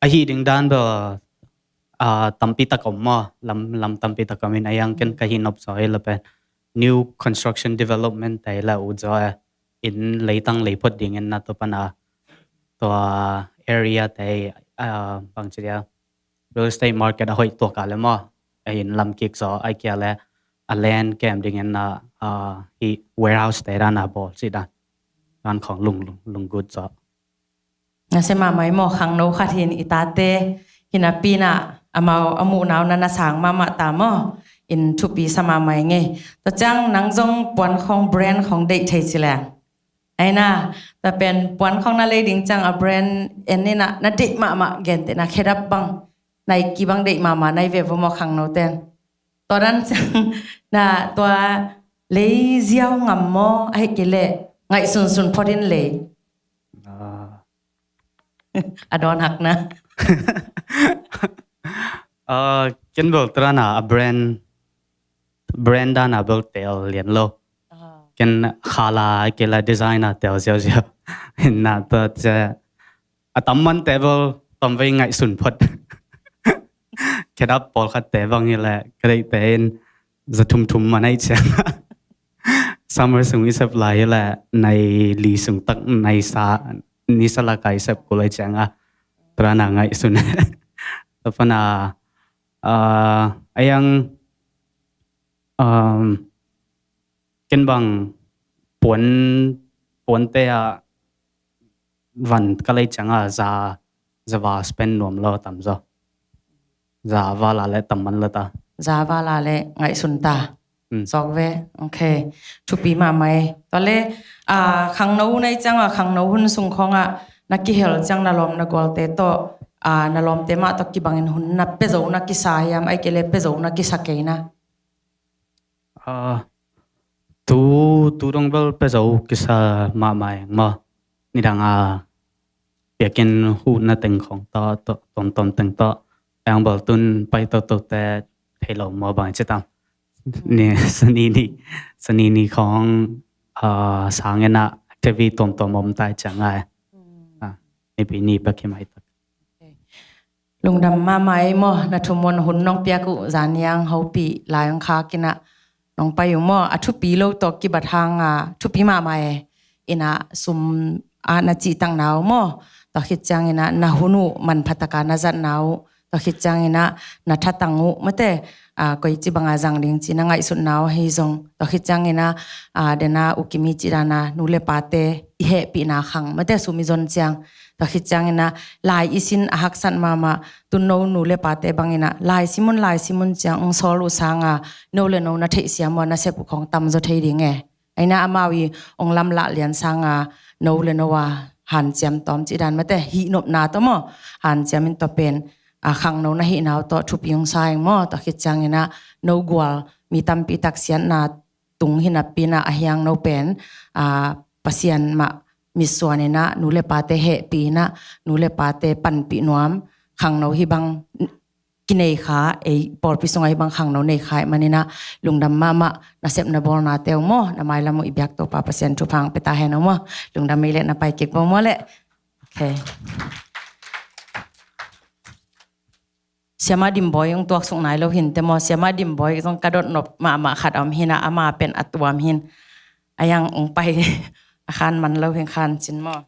ahi ding dan bel, ah, tampi tak om maw, lam, lam tampi tak om in, a yang ken ka hi nop zaw hi la pen new construction development tei la ut zaw e, inn leitang lei phot dingin na, tua pan a tua area tei, ah, bang ci dia, real estate market a hoih tuak a le maw, a inn lam kik zaw, ai kia le a land kem dingin na, ah, hi warehouse tei dan a bawl cih dan, dan khong lung, lung, lunggut zaw. Nasia mahmah i maw, khangno khat hin i tate hi napi in ah, amau a muhna uh na, na sang mahmah ta maw, in thupi sa mahmah i ngei. Tua ciang nang zong puan khong brand khong deih thei ci leng. Ai na, tua pen puan khong na lei ding ciang a brand en in ah, na deih mahmah, gentehna Khedap bang, Nike bang deih mahmah na hi ve vo maw khangno ten. Tua dan ciang na tua lei ziau ngam maw, ahih kei leh ngaihsunsun phot in lei? Ah. A dawn hak na. Ah, ken bel tua dan a brand, brand dan a bel tel lian lo. Ah. Ken khala kei la design a tel ziauziau. Hi na, tua ciang a tam man teh bel tam vei ngaihsun phot. Khedap pawlkhat teh bang hi leh ka deih teh in za thum thum man ahih ciang, summer sung i sep lai hi leh nai li sung tak, nai sa, nisa lak a i sep kul ahih ciang a, tua dan a ngaihsun. Tua pan a, ah, a yang, um, ken bang puan, puante a van ka lei ciang a za, za val spend nuam lo tam zaw. Za val a le tam man lo ta. Za val a le ngaihsun ta. Hmm. Zawk ve. Ok. Thupi mahmah e. Tua le, ah, khangno hun ahih ciang a, khangno hun sung khong ah na kihel ciang na lawm na gualte tawh, ah, na lawmte mah tawh kibangin hun na pia zo na kisa hiam, ahih kei leh pia zo na kisa kei na? Ah, tu, tu dong bel pia zo kisa mahmah eng maw. Nidang a biakinn huhna teng khong tawh, tawh, tawmtawm teng tawh, eng bel tun pai toto te thei lo maw, bang ci tam. Ni, sanini, sanini khong, ah, sang en a activity tawmtawm om tai ciang ai. Hmm. Ah, Nipi ni bek hi mai tak. Ok. Lungdam mahmah ei maw, na thu muan hun nong piak uh, zaniang hopih lai ong khak in ah nong pai uh maw, a thupi lo tawh kibat hang a, thupi mahmah e. In ah sum a na cihtakna uh maw, tua khit ciangin ah na hun uh manpha taka na zatna uh, tua khit ciangin ah na thatang uh mate, a, koici banga zang ding ci na ngaihsutna uh ahi zong, tua khit ciangin ah, a, dena ukimi ci dana nu le pate i hehpihna khang mate sum i zon ciang, tua khit ciangin ah lai i sin a haksat mahmah, tun no nu le pate bangin ah lai simun, lai simun ciang ong sawl uh sanga no le no na theihsiam uh a na sep uh khong tamzaw thei ding e. Aina amau i ong lamlah lian sanga no le no a hanciam tawm ci dan mate, hihnopna tawh maw, hanciam in tua pen, a, khangno na hihna uh tawh thupi hong sa ing maw. Tua khit ciangin ah no gual mi tampi tak siatna tung hi napi in ah a hiang no pen, a, Pasian mah mitsuan in ah nu le pate hehpih in ah nu le pate panpih nuam khangno hih bang kinei kha, ei pawlpi sungah hih bang khangno nei kha ahih manin ah lungdam mahmah. Nasepna bawlnate uh maw, na mailam uh i biak Topa Pasian thupha hong pia ta hen uh maw. Lungdam ei leh na pai kik bo maw leh. Okay. Siama Dim Bawi hong tuaksuk nai lo hinte maw, Siama Dim Bawi zong ka dot nop mahmah khat a om hi in ah, ama pen a tuam hi in, a yang hong pai a khan man lo hi in khan cin maw.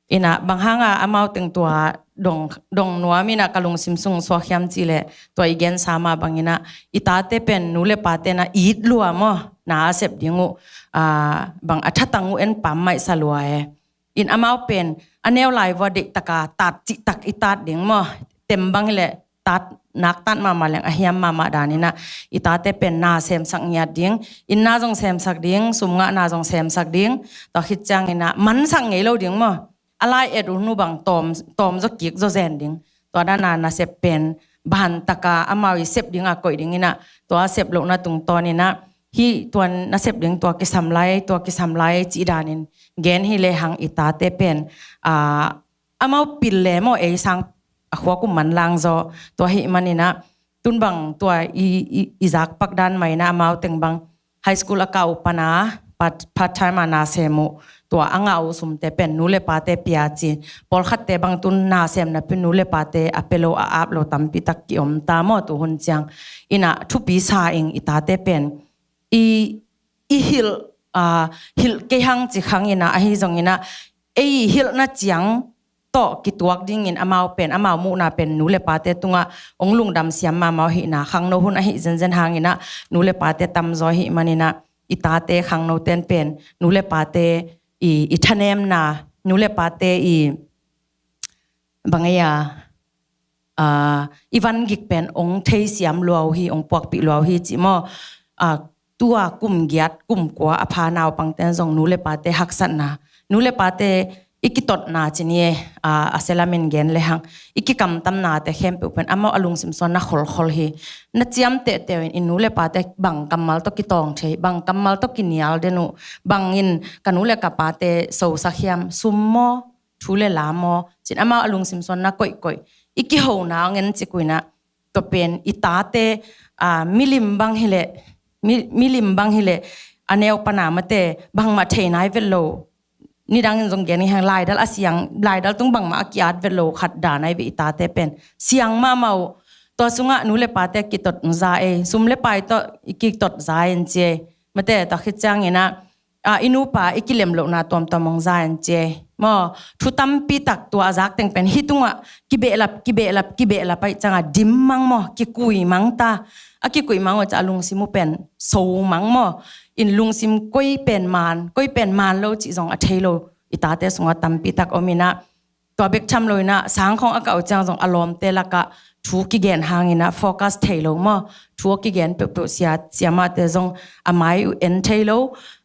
In ah bang hang a amau teng tua dong, dong nuam in ah ka lungsim sung suak hiam cih leh, tua i gensa mah bangin ah i tate pen nu le pate na it lua maw, na a sep ding uh, a, bang a thatang uh en pam maihsa lua e. In amau pen a neu lai vua deih taka tat cih tak i tat ding maw. Tem bang hi leh tat, nak tat mahmah leng a hiam mahmah dan in ah i tate pen na semsak ngiat ding, inn na zong semsak ding, sum ngahna zong semsak ding. Tua khit ciangin ah mansak ngei lo ding maw. A lai et uh nu bang tawm, tawm zaw kik zaw zen ding. Tua dan a nasep pen ban taka amau i sep ding a koih ding in ah, tua sep lohna tungtawn in ah hih tua nasep ding tua kisam lai, tua kisam lai cih danin gen hi lehang i tate pen, a, amau pil le maw, ei sang a khuak uh manlang zaw. Tua ahih manin ah tun bang tua i, i, i zak pak dan mah in ah amau teng bang high school a kah uh pan a part, part time a na sem uh, tua a ngah uh sumte pen nu le pate pia ci. Pawlkhatte bang tun na sem napi nu le pate a pia lo, a ap lo tampi tak ki om ta maw tu hun ciang. In ah thupi sa ing i tate pen i, i hilh, a, hilh kei hang ci khang in ah, ahi zongin ah ei hilhna ciang tawh kituak dingin amau pen, amau muhna pen nu le pate tungah hong lungdam siam mahmah uh ahihna, khangno hun ahi zenzen hangin ah nu le pate tamzaw ahih manin ah i tate khangno ten pen nu le pate i, i thanemna, nu le pate i bang ei a, a, i vangik pen hong theisiam lua uh hi, hong puakpih lua uh hi cih maw. A, tua kum giat kum kua a pha naupangten zong nu le pate haksatna, nu le pate i kitotna ci ni e, a, a sia lamin gen lehang i kikamtamnate khempeuh pen amau a lungsim sungah na kholkhol hi. Na ciamteh teuhin i nu le pate bang kammal tawh kitawng thei, bang kammal tawh kinial den uh, bangin ka nu le ka pate sosak hiam, sum maw, thu le la maw, cin amau a lungsim sungah na koihkoih. I kihona hong en cik uh in ah tua pen i tate, a, milim bang hi leh, mi, milim bang hi leh a neu pan a mate bangmah thei nai vet lo. Nidangin zong gen hi hang, laidal a siang, laidal tung bangmah a ki-at vet lo khat dan ahi ve i tate pen. Siang mahmah uh. Tua sungah nu le pate kitot za ei, sum le pai tawh i kitot za in ci ei. Mate, tua khit ciangin ah, a, i nupa i kilem lohna tuamtuam hong za in ci ei. Maw, thu tampi tak tua a zak teng pen hih tungah kibehlap, kibehlap, kibehlap ahih ciangah dim mang maw, kikui mang ta. A kikui mang uh ciah a lungsim uh pen so mang maw. In lungsim koi pen maan, koi pen maan lo cih zong a thei lo i tate sungah tampi tak om in ah, tua bek tham lo in ah, sang khawng a kah uh ciang zong a lawmte lakah thu kigen hangin ah focus thei lo maw. Thu a kigen peuhpeuh sia, siamahte zong a mai uh en thei lo,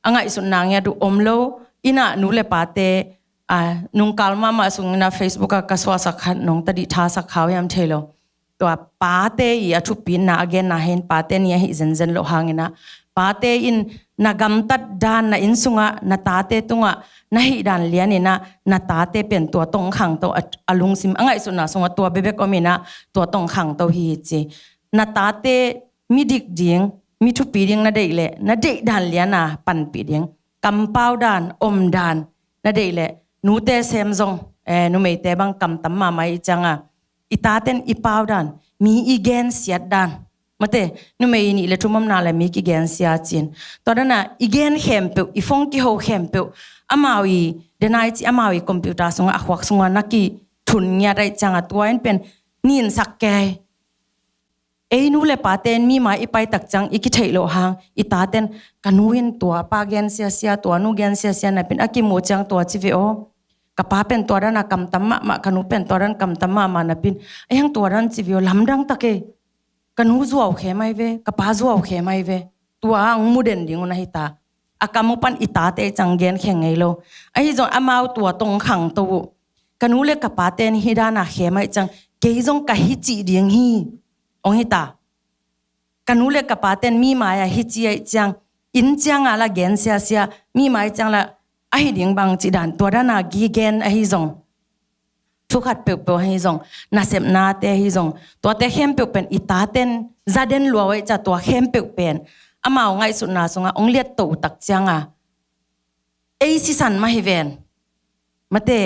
a ngaihsutna ngiat uh om lo. In ah nu le pate, a, nungkal mahmah sungin ah Facebook ah ka suahsak khat nong tadih thasak kha uh hiam thei lo. Tua pate i a thupina a genna hi in, pate ni ahi zenzen loh hangin ah, pate in na gamtat dan, na inn sungah, na tate tungah na hih dan lianin ah, na tate pen tua tawh hong khangto a, a lungsim, a ngaihsutna sungah tua bekbek om in ah, tua tawh hong khangto hi hi ci. Na tate midik ding, mi thupi ding na deih leh, na deih dan lian a panpih ding, kampau dan, om dan na deih leh, nute sem zong, eh, numeite bang kamtam mahmah i ciangah, i taten i pau dan, mi i gensiat dan. Mate, numei nih le thum omna le mi kigensia cin. Tua dana i gen khempeuh, i phone kiho khempeuh, amau i denai ci, amau i computer sungah, a khuak sungah na kithun ngiat ahih ciangah, tua in pen ninsak kei. Ei nu le pate in mi mai i pai tak ciang i kitheih loh hang, i taten ka nu in tua pa gensia sia, tua nu gensia sia napin a kimuh ciang tua ci ve aw. Ka pa pen tua dana kamtam mahmah, ka nu pen tua dan kamtam mahmah napin, a hiang tua dan ci ve aw, lamdang tak ei. Ka nu zuau khem ai ve, ka pa zuau khem ai ve. Tua ang mu den ding uh na hi ta. A kam uh pan i tate ciang gen khe ngei lo. Ahi zong amau tua tawh hong khangto uh. Ka nu le ka pate in hih dana khem ahih ciang kei zong ka hi cih ding hi, hong hi ta. Ka nu le ka pate'n mi mai-ah hi ci ahih ciang, inn ciangah la gen siasia, mi mai ciang la ahi ding bang cih dan, tua dan a gen ahi zong, thu khat peuhpeuh ahi zong, nasepnate ahi zong, tuate khempeuh pen i tate'n za den lua uh ahih ciang, tua khempeuh pen amau ngaihsutna sungah hong liattoh uh tak ciangah, ei sisan mah hi ven, mate,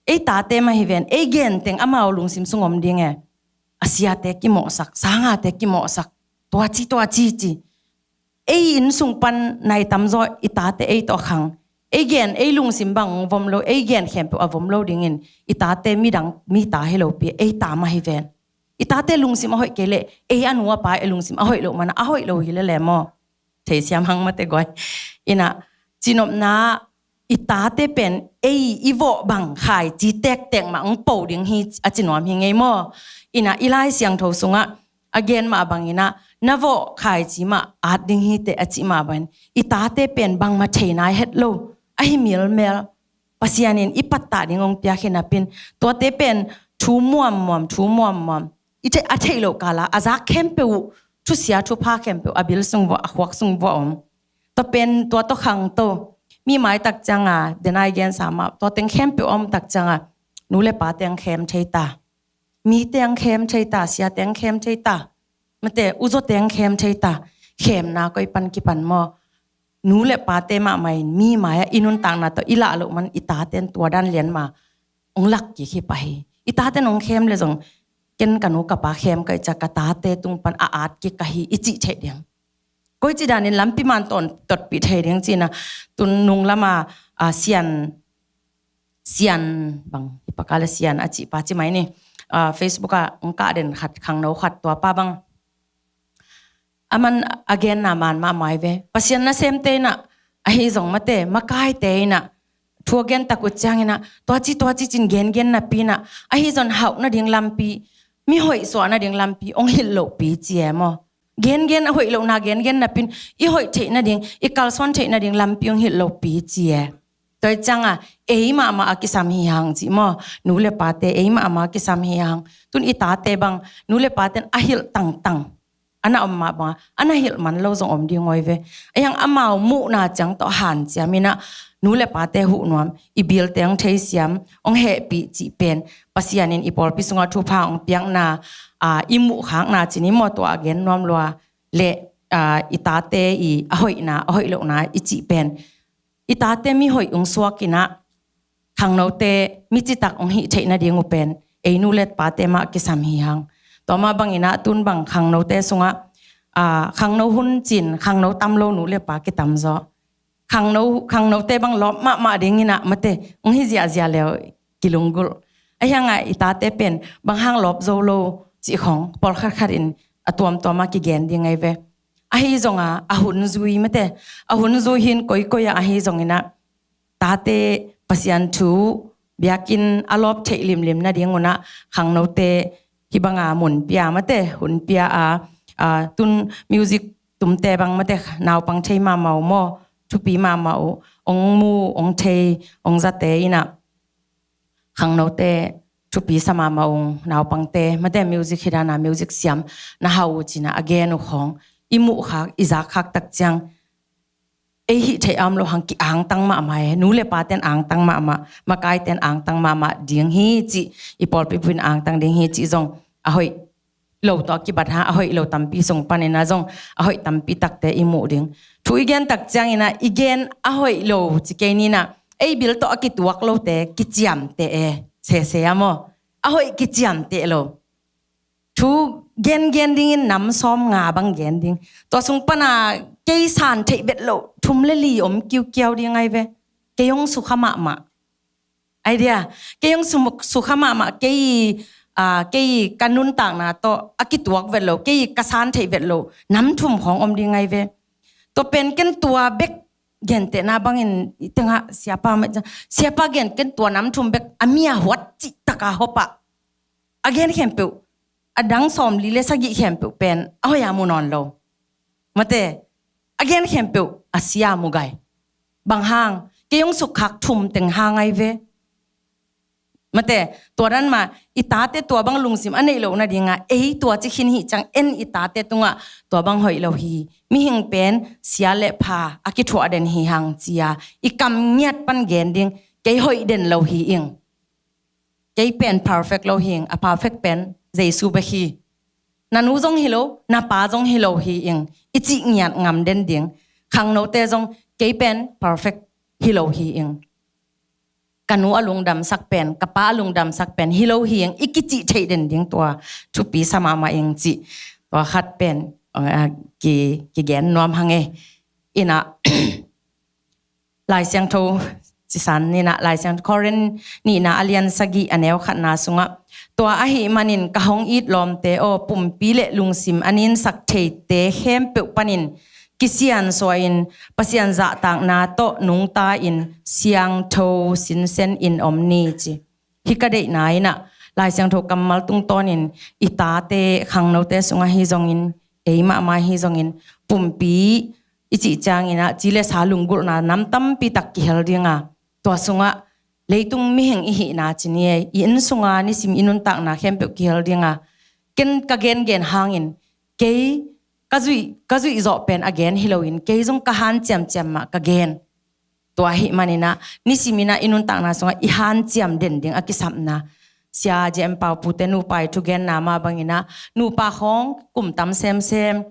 ei tate mah hi ven, ei gen teng amau lungsim sung om ding e. A siate kimawhsak, sangate kimawhsak, tua ci, tua ci ci. Ei inn sung pan nai tamzaw i tate ei tawh khang, ei gen, ei lungsim bang hong vom lo, ei gen khempeuh a vom lo dingin i tate midang mi ta hi lopi, ei ta mah hi ven. I tate lungsim a hoih kei leh ei a nu a pa i lungsim a hoih loh mana a hoih lo hi lele maw? Theisiam hang mate guai. Ina, cinopna, i tate pen ei i vawh bang khaici tektek mah hong po ding hi a ci nuam hi ngei maw? Ina, i Lai Siangtho sungah a gen mah bangin ah, na vawh khaici mah at ding hi teh a cih mah bangin, i tate pen bangmah thei nai het lo, ahi milmel. Pasian in i pattah ding hong piak hi napin, tuate pen thu muammuam, thu muammuam, i theih, a theih loh kala a zak khempeuh uh, thusia thupha khempeuh a bil sung vuah, a khuak sung vuah om. Tua pen, tua tawh khangto. Mi mai tak cianga, denai gensa mah, tua teng khempeuh a om tak cianga, nu le pa teng khem thei ta. Mi teng khem thei ta, sia teng khem thei ta, mate, uzaw teng khem thei ta. Khemna koi pan kipan maw? Nu le pate mahmah in mi mai-ah i nuntakna tawh i lah loh man, i taten tua dan lian ma hong lak kik hi pah hi. I taten hong khem le zong, ken ka nu ka pa khem ka hih ciang ka tate tung pan a at kik ka hi i cih theih ding. Koici danin lampi man tawn totpih thei ding cihna, tun nung lama, a, Sian, Sian bang, i paka le Sian a cih pa ci mai ni. A, Facebook ah hong kah den khat, khangno khat, tua pa bang, a man a genna man mahmah hi ve. Pasian nasemte in ah, ahi zong mate, makaite in ah, thu a gen tak uh ciangin ah, tua ci, tua ci cin gengen napi in ah, ahi zong hauh nading lampi, mi hoih suah nading lampi hong hilh lohpi ci e maw? Gengen a hoih lohna gengen napin, i hoih theih nading, i kalsuan theih nading lampi hong hilh lohpi ci e. Tua hi cianga, ei mahmah a kisam hi hang cih maw? Nu le pate ei mahmah a kisam hi hang. Tun i tate bang, nu le paten a hilh tangtang, a na om mah banga a na hilh man lo zong om ding awi ve. Ahi hang amau muhna ciang tawh hanciam in ah, nu le pate huh nuam, i bilte hong theisiam, hong hehpih cih pen, Pasian in i pawlpi sungah thupha hong piakna, a, i muhkhakna cin i maw, tua a gen nuam lua le, a, i tate i a hoihna, a hoih lohna i cih pen, i tate mi hoih hong suak in ah, khangnote mi citak hong hih theih nading uh pen, ei nu le pate mah kisam hi hang. Tua mah bangin ah, tun bang khangnote sungah, a, khangno hun cin, khangno tam lo nu le pa kitam zaw. Khangno, khangnote bang lawp mahmah ding in ah mate, hong hi ziahziah leu kilunggulh. Ahi hangah i tate pen bang hang lawp zo lo cih khawng pawlkhat khat in a tuamtuam ah kigen ding ahi ve. Ahi zonga, a hun zui mate, a hun zui hin koikoi ah ahi zongin ah, tate Pasian thu biakinn a lawp theih limlim nading un ah, khangnote hih banga mun pia mate, hun pia a, a, tun music tumte bang mate, naupang thei mahmah uh maw, thupi mahmah uh, hong mu, hong thei, hong zate in ah, khangnote thupi sa mahmah uh, naupangte mate, music hi dana, music siam na hau uh cin ah a gen uh khawng, i muhkhak, i zakkhak tak ciang, ei hih theih a om lo hang ki-angtang mahmah e. Nu le paten angtang mahmah, makaiten angtang mahmah ding hi cih, i pawlpi buin angtang ding hi cih zong, a hoih lo tawh a kibat hang, a hoih lo tampi sung panin ah zong a hoih tampi takte i muh ding. Thu i gen tak ciangin ah, i gen a hoih lo ci kei ni in ah, ei bil tawh a kituak lote kiciamteh e, sese a maw? A hoih kiciamteh lo. Thu gengen dingin nam sawm nga bang gen ding. Tua sung pana kei san theih bet loh thum le li om kiukiau ding ahi ve. Kei hong sukha mahmah. Idea. Kei hong sum-, sukha mahmah, kei, a, kei ka nuntakna tawh a kituak vet lo, kei ka san theih vet lo nam thum khawng om ding ahi ve. Tua pen ken tua bek gentehna bangin i tengah siapa, siapa gen ken tua nam thum bek a mi a huat cih taka hopah. A gen khempeuh, a dang sawmli le sagih khempeuh pen a hoih a mu nawn lo. Mate, a gen khempeuh a sia mu gai. Bang hang, kei hong sukkhak thum teng hang ahi ve. Mate, tua dan mah i tate tua bang lungsim a neih loh nadingah ei tua ci khin hih ciang en i tate tungah tua bang hoih lo hi. Mihing pen sia le pha a kithuah den hi hang ci-a i kam ngiat pan gen ding. Kei hoih den lo hi ing. Kei pen perfect lo hi ing. A perfect pen Jesu bek hi. Na nu zong hi lo, na pa zong hi lo hi ing. I cih ngiat ngam den ding. Khangnote zong kei pen perfect hi lo hi ing. Ka nu a lungdamsak pen, ka pa a lungdamsak pen hi lo hi ing. I kicih theih den ding tua thupi sa mahmah ing cih. Tua khat pen, ah, ki, kigen nuam hang e. Ina, Lai Siangtho, cisan nina, Lai Siangtho Korin nihna a lian sagih a neu khatna sungah, tua ahih manin ka hong it lawmte aw, pumpi le lungsim a ninsak theite khempeuh panin kisiansuah in Pasian zahtakna tawh nungta in siangtho sinsen in om ni ci. Hih ka deihna inah Lai Siangtho kammal tungtawnin i tate khangnote sungah hi zongin, ei mahmah hi zongin, pumpi i cih cianginah ci le sa lunggulhna nam tampi tak kihel dinga, tua sungah leitung mihing i hihna ci ni e, i inn sunga nisim i nuntakna khempeuh kihel dinga, ken ka gengen hangin kei ka zuih, ka zuih zawh pen a gen hi loin kei zong ka hanciamciam mah ka gen. Tua ahih maninah nisiminah i nuntakna sungah i hanciam den ding a kisapna. Sia J M Pau pute nupa i thugenna mah banginah nupa khawng kum tam semsem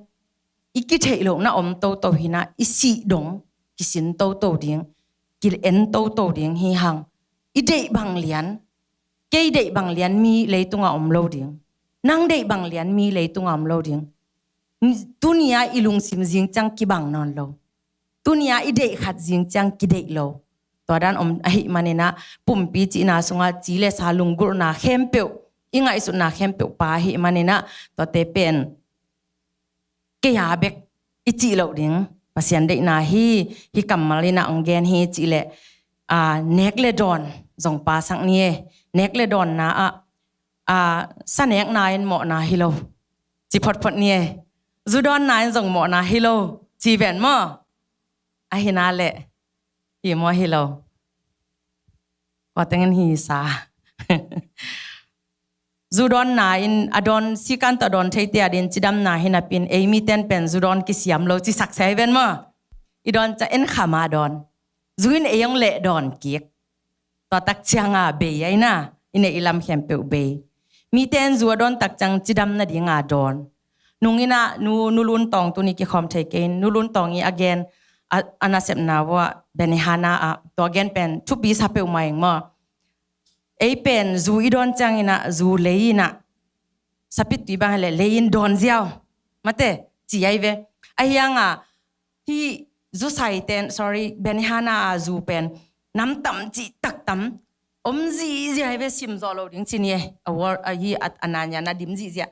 i kitheih lohna om toto hinah i sih dong kisin toto ding, ki-en toto ding hi hang. I deih bang lian, kei deih bang lian mi leitungah om lo ding. Nang deih bang lian mi leitungah om lo ding. Tunia i lungsim zing ciang kibang nawn lo. Tunia i deih khat zing ciang kideih lo. Tua dan om ahih maninah pumpi cihna sungah ci le sa lunggulhna khempeuh, i ngaihsutna khempeuh pa ahih maninah tuate pen kei a bek i cih loh ding. Pasian deihna hi, hih kammal inah ong gen hi cih leh, ah, nek le dawn zong pasak ni e. Nek le dawnna ah, ah, sa nekna in mawhna hi lo ci photphot ni e. Zu dawnna in zong mawhna hi lo ci ven maw? Ahina leh hi maw hi lo? Kua tengin hi sa. Zu dawnna in a dawn sikan tawh dawn theite a din cidamna hi napin ei miten pen zu dawn kisiam lo ci saksia hi ven maw? I dawn ca en khama dawn. Zu in ei ong leh dawn kik. Tua tak cianga bei aina, i neih i lam khempeuh bei. Mite in zu a dawn tak ciang cidam nadinga dawn. Nung inah nu, nu Lun Tawng tuni kikhawm thei kei in, nu Lun Tawng i a gen, a, a nasepna vua Benihana ah, tua gen pen thupi sa peuhmah ing maw? Ei pen zu i dawn cianginah zu lei inah, sapit tui bang hileh lei in dawn ziau. Mate, ci ai ve. Ahianga hih zu saiten, sorry, Benihana a zu pen nam tam cih tak tam om zihziah hi ve, sim zawh lo ding ci ni e. A wor, a hi a, a nanya na dim zihziah.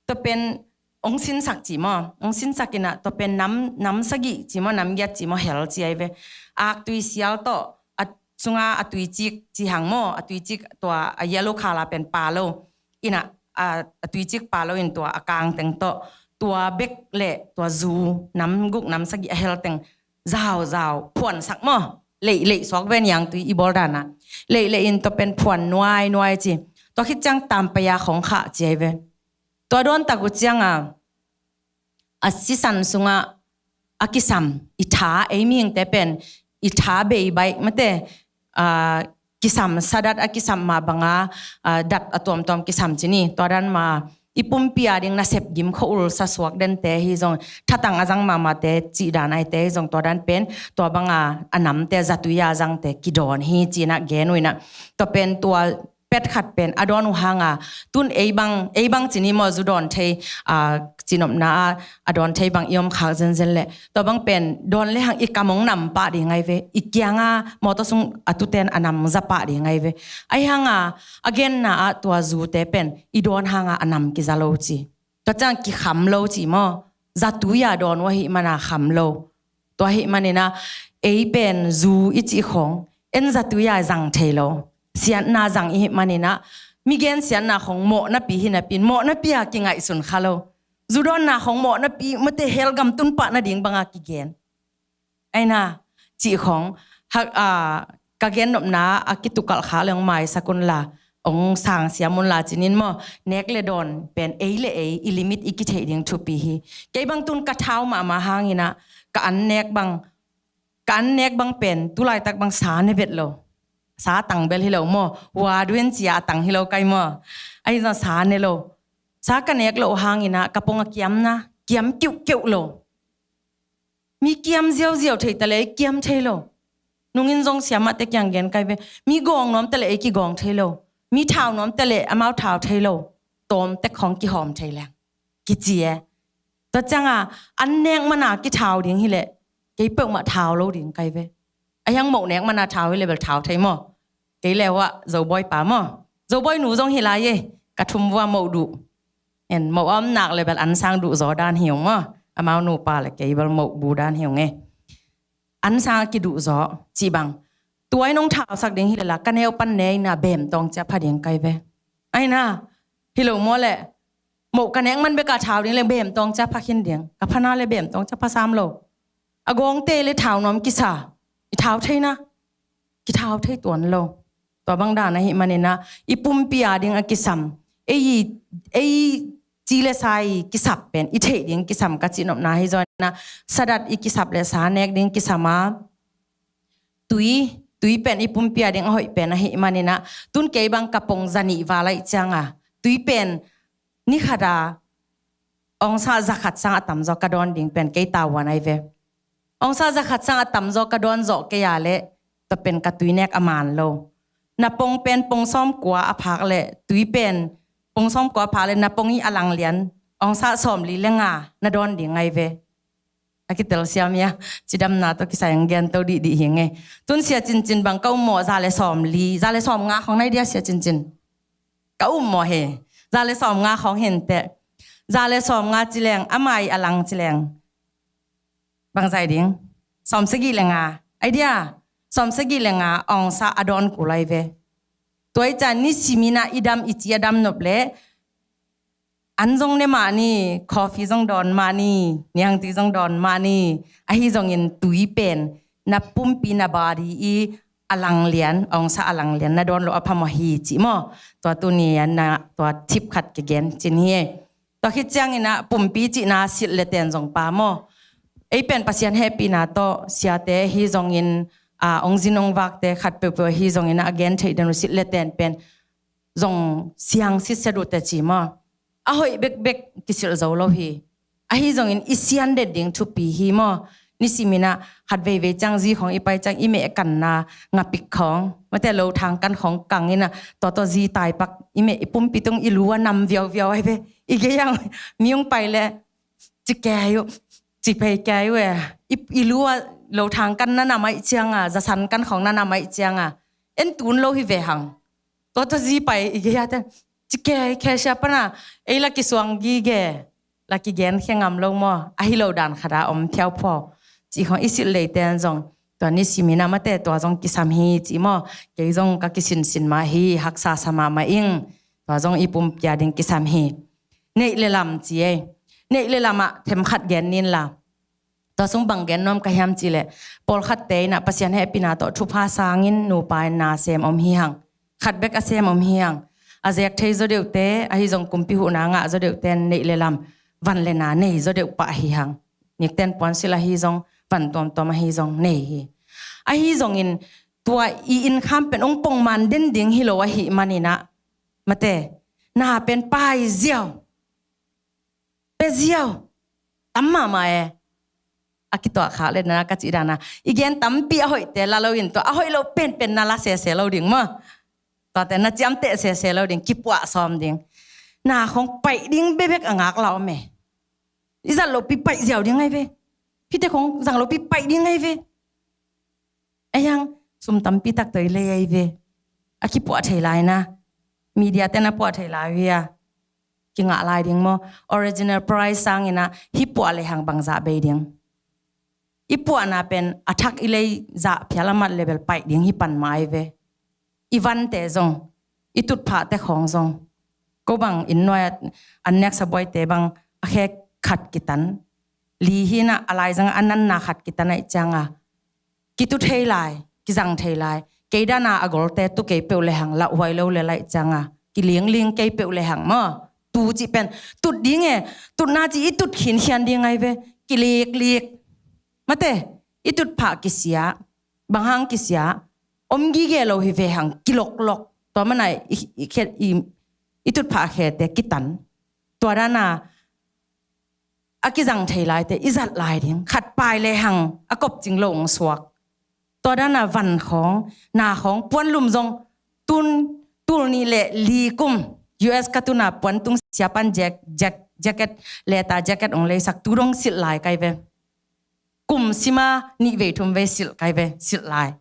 Tua pen ong sinsak ci maw, ong sinsak inah tua pen nam, nam sagih ci maw, nam giat ci maw, hel ci ai ve. Aktui sial tawh a sunga a tuicik ci hang maw, a tuicik tua a yellow color pen pa lo. Inah a, a tuicik pa lo in tua a kangteng tawh tua bek le tua zu nam guk nam sagih a helteng zauzau phuansak maw. Leih, leih suak ve niangtui i bawl dana. Leih, leih in tua pen phuan nuai, nuai ci. Tua khit ciang tampai a khong khah ci ai ve. Tua dawn tak uh cianga a sisan sungah a kisam i tha, ei mihingte pen i tha bei baih mate, ah, kisam sadat a kisam mah banga, ah, dat a tuamtuam kisam ci ni. Tua dan ma i pumpi a ding nasep gim khua-ul sa suak dente hi zong, thatang a zang mahmahte cih dan aite hi zong, tua dan pen tua banga a namte zatui a zangte kidawn hi cinah gen uh inah. Tua pen tua pet khat pen a dawn uh hanga, tun ei bang, ei bang ci ni maw, zu dawn thei, ah, cinopna a, a dawn thei bang i om khak zenzen leh tua bang pen dawn le hang i kam ong nam pah ding ai ve. I kianga mawtaw sung a tuten a nam za pah ding ai ve. Ahi hanga a genna ah tua zute pen i dawn hanga a nam kiza lo ci. Tua ciang kikham lo ci maw? Zatui a dawn uh ahih mana kham lo. Tua ahih maninah ei pen zu i cih khong en zatui a zang thei lo. Siatna zang i hih maninah mi gen siatna khong mawhnapi hi napin mawhnapi a kingaihsun kha lo. Zu dawnna khong mawhnapi mate, hell gam tun pah nading banga kigen. Aina, cih khong, hak, a, ka gennopna a kitukalh khak leng maisak unla, ong sang siam un la cinin maw, nek le dawn pen ei le ei i limit i kitheih ding thupi hi. Kei bang tun ka thau mahmah hangin ah ka an nek bang, ka an nek bang pen tu laitak bang sa ne vet lo. Sa tang bel hi lo maw, hua duen cia a tang hi lo kai maw. Ahi zong sa ne lo. Sa ka nek loh hangin ah ka pong a kiamna kiam kiuhkeuh lo. Mi kiam ziauziau thei ta le ei kiam thei lo. Nungin zong siamahte kiang gen kai ve. Mi gawng nuam ta le ei kigawng thei lo. Mi thau nuam ta le amau thau thei lo. Tawm tek khawng kihawm thei leng kici e. Tua cianga an nek mana kithau ding hileh kei peuhmah thau lo ding kai ve. A hiang moh nek mana thau hileh bel thau thei maw. Kei le uah Zobawi pa maw, Zobawi nu zong hi lai e. Ka thum vua moh duh. En moh a om nak le bel an sang duh zaw dan hi ung maw. Amau nupa le kei bel moh bu dan hi ung e. An sang a kiduh zaw cih bang. Tuai nong thausak ding hileh la ka neu pan ne ina bem tawng cia pha ding kai ve. Aina hi lo maw le. Moh ka nek man beka thau ding le bem tawng cia pha khin ding. Ka phana le bem tawng cia pha sam lo. A gawngte le thau nuam kisa. I thau theina kithau thei tuan lo. Tua bang dan ahi maninah i pumpi a ding a kisam ei, ei ci le sa i kisap pen i theih ding kisam ka cihnopna hi zaw inah sadat i kisap le sa nek ding kisam a tui, tui pen i pumpi a ding a hoih pen ahi maninah tun kei bang ka pong zanih val aih cianga tui pen ni khata ongsa zakhat sang a tamzaw ka dawn ding pen kei tavuan ai ve. Ongsa zakhat sang a tamzaw ka dawn zawh kei a le tua pen ka tui nek a man lo. Na pong pen pong sawm kua a phak le tui pen pong sawm kua a phak le na pong i a lang lian ongsa sawm li le nga na dawn ding ai ve. A kitel siam ia cidamna tawh kisai ang gen to dihdih hi nge. Tun sia cincin bang ka um maw za le sawm li za le sawm nga khong nai dia sia cincin. Ka um maw he za le sawm nga khong henteh. Za le sawm nga cileng amai a lang cileng. Bangzai ding sawm sagih le nga. Ai dia sawm sagih le nga ongsa a dawn kulai ve. Tuai ca ni siminah i dam i ci a dam nop le an zong ne mah ni, coffee zong dawn mah ni, niangtui zong dawn mah ni, ahi zongin tui pen na pumpi na body i a lang lian, ongsa a lang lian na dawn lo a phamawh hi cih maw. Tua tuni an na tua thip khat kigen cin hi. Tua khit ciangin ah pumpi cihna silh le ten zong pa maw. Ei pen Pasian hehpihna tawh siate hi zongin a ongzin ongvakte khat peuhpeuh hi zongin ah a gen theih den uh silh le ten pen zong siang sitset uh teci maw. A hoih bekbek kisilh zo lo hi. Ahi zongin i sian det ding thupi hi maw. Nisiminah khat veivei ciang zi khawng i pai ciang i meh kanna ngapik khawng mate lo thang kan khawng kang inah tua tawh zi taipak i meh i pumpi tung i lu a nam viauviau ai ve. I gei ang miung pai le ci kei uh ci pei kei uh e. I lu a lo thang kan na nam aih cianga zasan kan khawng na nam aih cianga en tun lo hi ve hang. Tua tawh zi pai i gei a ten ci kei kei sia pana ei la kisuang gige la kigen khe ngam lo maw. Ahi lo dan khata om phiauphuau cih khawng i silh leiten zong tua nisiminah mate tua zong kisam hi cih maw. Kei zong ka kisinsin mah hi haksa sa mahmah ing. Tua zong i pumpi a ding kisam hi. Neih le lam ci ei. Neih le lamah themkhat gen nin la. Tua sung bang gen nuam ka hiam cihleh pawlkhatte inah Pasian hehpihna tawh thupha sangin nupa in na sem om hi hang. Khat bek a sem om hi hang. A zek thei zaw deuhte ahi zong kumpi huhna ngah zaw deuhte neih le lam van le na nei zaw deuh pah hi hang. Nikten puansilh ahi zong van tuamtuam ahi zong nei hi. Ahi zongin tua i innkham pen ong pongman den ding hi lo ahi maninah mate na pen pai ziau pe ziau tam mahmah e. A kituah khak le dana ka cih dana i gen tampi a hoihte la loin tua a hoih lo penpen na la sese lo ding maw. Tuate na ciamteh sese lo ding kipuah sawm ding. Na khong paih ding bebek a ngak la om e. I zat lopi paih ziau ding ai ve. Hite khong zang lopi paih ding ai ve. Ei hang sum tampi tak tawh i lei ai ve. A kipuah thei lai na media ten a puah thei lai via. Kingah lai ding maw. Original price sangin ah hi puah le hang bangzah bei ding. I puahna pen a thak i lei zah phial a mat le bel paih ding hi pan mai ve. I vante zong i tutphahte khawng zong ko bang inn nuai an nek sabuaite bang a khe khat kitan li hinah a laizang a nanna khat kitan aih cianga kitu thei lai kizang thei lai Kei dana a golte tu kei peuh le hang, lauhuai lo le laih cianga kilingling kei peuh le hang maw. Tu cih pen tut ding e, tutna cih i tut khinkhian ding ai ve. Kiliklik. Mate, i tutphah kisia, bang hang kisia, om gige lo hi ve hang, kiloklok. Tua mana i, i, i, i tutphah khete kitan. Tua dana a kizang thei laite i zat lai ding. Khat pai le hang a kopcing lo hong suak. Tua dana van khawng, na khawng, puan lum zong tun, tul nih le li kum U S ka tuna puan tung siapan jack, jack, jacket, leta jacket hong leisak, tu dong silh lai kai ve. Kum sima nih vei thum vei silh kai ve, silh lai.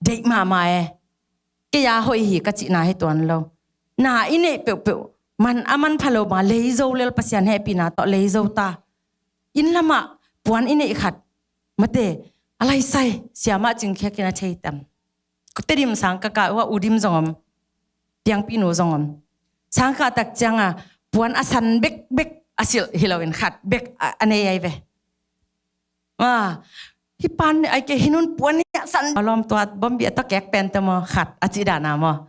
Deih mahmah e. Kei a hoih hi ka cihna hi tuan lo. Na i neih peuhpeuh man a manpha lo ma, leizo lel, Pasian hehpihna tawh leizo ta. Inn lamah puan i neih khat, mate, a laisai siamah cingkhiakin a thei tam. Tedim sangkaka uh a udim zong om, piangpinu zong om. Sangkah tak cianga puan a san bekbek a silh hi loin khat bek a, a nei ai ve. Ah, hi pan ai ke hinun puan hi a san a lawm tua bombi a tawh kek pen te maw, khat a cih dana maw.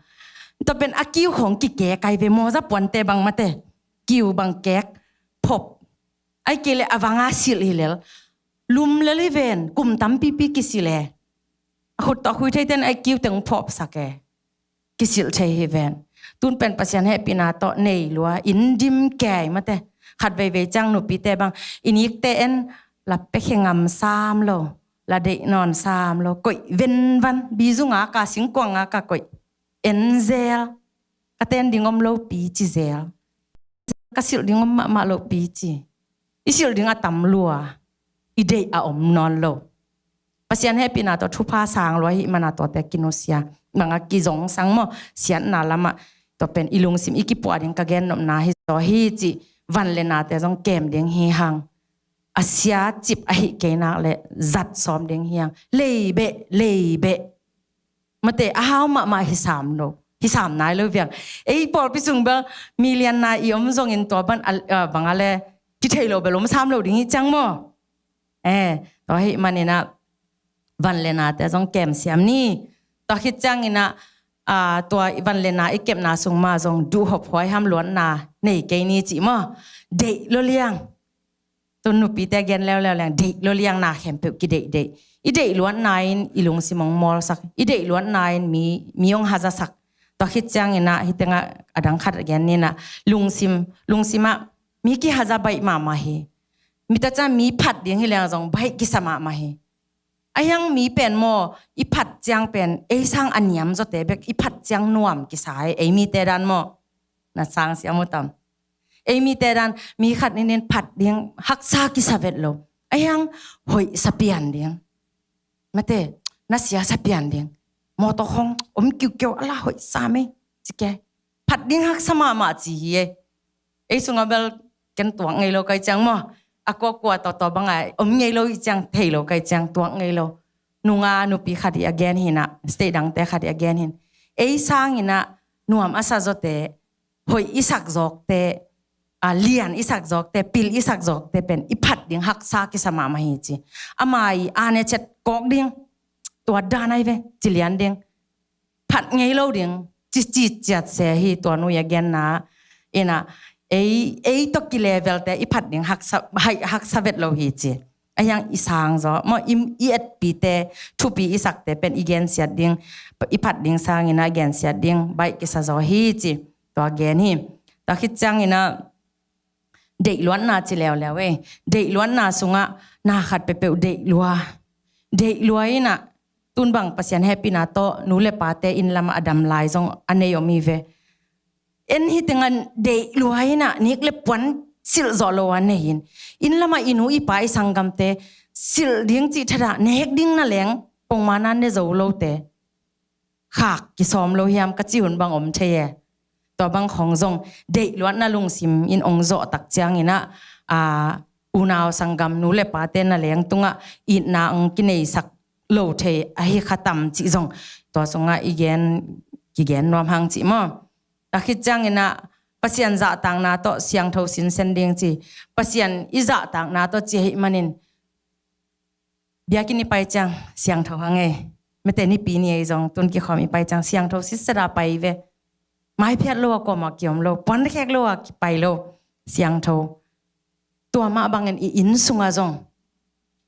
Tua pen a kiu khong kikek ai ve, mawza puante bang mate, kiu bang kek, phop. Ai ke le a vanga silh hi lel. Lum lel hi ven, kum tampipi kisilh e. A khut tawh khui thei ten ai kiu teng phopsak e. Kisilh thei hi ven. Tun pen Pasian hehpihna tawh nei lua, inn dim kei mate. Khat veivei ciang nupite bang i nikte en la pekhe ngam sam lo, la deih nawn sam lo, koih venvan, bizu ngaka, singkuang ngaka koih. En zel. Ka ten ding om lo pi ci zel. Ka silh ding om mahmah lo pi ci. I silh ding a tam lua, i deih a om nawn lo. Pasian hehpihna tawh thupha sang lua hi mana tuate kinusia. Banga kizongsang maw, siatna lamah tua pen i lungsim i kipuah ding ka gennopna hi zaw hi cih van le nate zong kem ding hi hang. A sia cip ahi kei nak le zat sawm ding hi hang. Leibeh, leibeh. Mate, a hau mahmah hi sam lo. Hi sam nai lo viang. Ei pawlpi sung bel milian na i om zongin tua ban a, a, bang a le kithei lo bel om sam lo ding hi ciang maw. Eh, tua hi maninah van le nate zong kem siam ni. Tua khit cianginah, a, tua van le na i kepna sung ma zong duhhop huai ham luanna nei kei ni cih maw. Deih lo liang. Tun nupite gen leuleu leng, deih lo liang, na khempeuh kideihdeih. I deih luatna in i lungsim hong mawlsak, i deih luatna in mi, mi hong hazasak. Tua khit cianginah, hih tengah a dang khat gen ninah, lungsim, lungsimah mi kihaza baih mahmah hi. Mi ta ciang mi phat ding hi leng zong baih kisa mahmah hi. A hiang mi pen maw, i phat ciang pen, ei sang a niam zawte bek i phat ciang nuam kisa hi, ei mite dan maw. Na sang siam uh tam. Ei mite dan, mi khat ninin phat ding haksa kisa vet lo. A hiang hoih sa pian ding. Mate, na sia sa pian ding. Mawtaw khong om kiukiu a la hoih sa mei. Cike. Phat ding haksa mahmah ci hi e. Ei sunga bel ken tuak ngei lo kai ciang maw. A kuakua tawtaw banga om ngei lo i ciang, thei lo kai ciang, tuak ngei lo. Nunga nupi khat i a gen hinah, state dangte khat i a gen hin. Ei sanginah nuam a sa zawte, hoih i sak zawkte, a, lian i sak zawkte, pil i sak zawkte pen i phat ding haksa kisa mahmah hi ci. Ama i a ne chet kawk ding, tua dan ai ve, ci lian ding. Phat ngei lo ding, ci, ci ciat se hi tua nu i a genna. Ina, ei, ei tawh kilevelte i phat ding haksa, hai, haksa vet lo hi ci. A hiang i sang zaw maw, i, i etpite, thupi i sakte pen i gensiat ding, i phat ding sanginah gensiat ding, baih kisa zaw hi ci. Tua gen hi. Tua khit cianginah deih luatna ci leuleu e. Deih luatna sungah na khat peuhpeuh deih lua. Deih lua inah tun bang Pasian hehpihna tawh nu le pate inn lamah a dam lai zong a nei om hi ve. En hih tengah deih lua inah nik le puan silh zawh lo a nei in. Inn lamah i nu i pa i sanggamte silh ding cih thadah nek ding na leng pongmana ne zo lote. Khak kisawm lo hiam ka ci hun bang om thei e. Tua bang khong zong deih luatna lungsim in ong zawh tak cianginah, a, unau sanggam nu le pate na leng tungah itna ong kineisak lo thei ahi kha tam cih zong tua sungah i gen, kigen nuam hang cih maw. A khit cianginah Pasian zahtakna tawh siangtho sinsen ding ci. Pasian i zahtakna tawh ci ahi manin biakinn i pai ciang siangtho hang ei. Mate, nipi ni ei zong tun kikhawm i pai ciang siangtho sitset a pai ve. Maiphiat lo a kuamah kiom lo, puankhek lo a kipai lo, siangtho. Tua mah bangin i inn sungah zong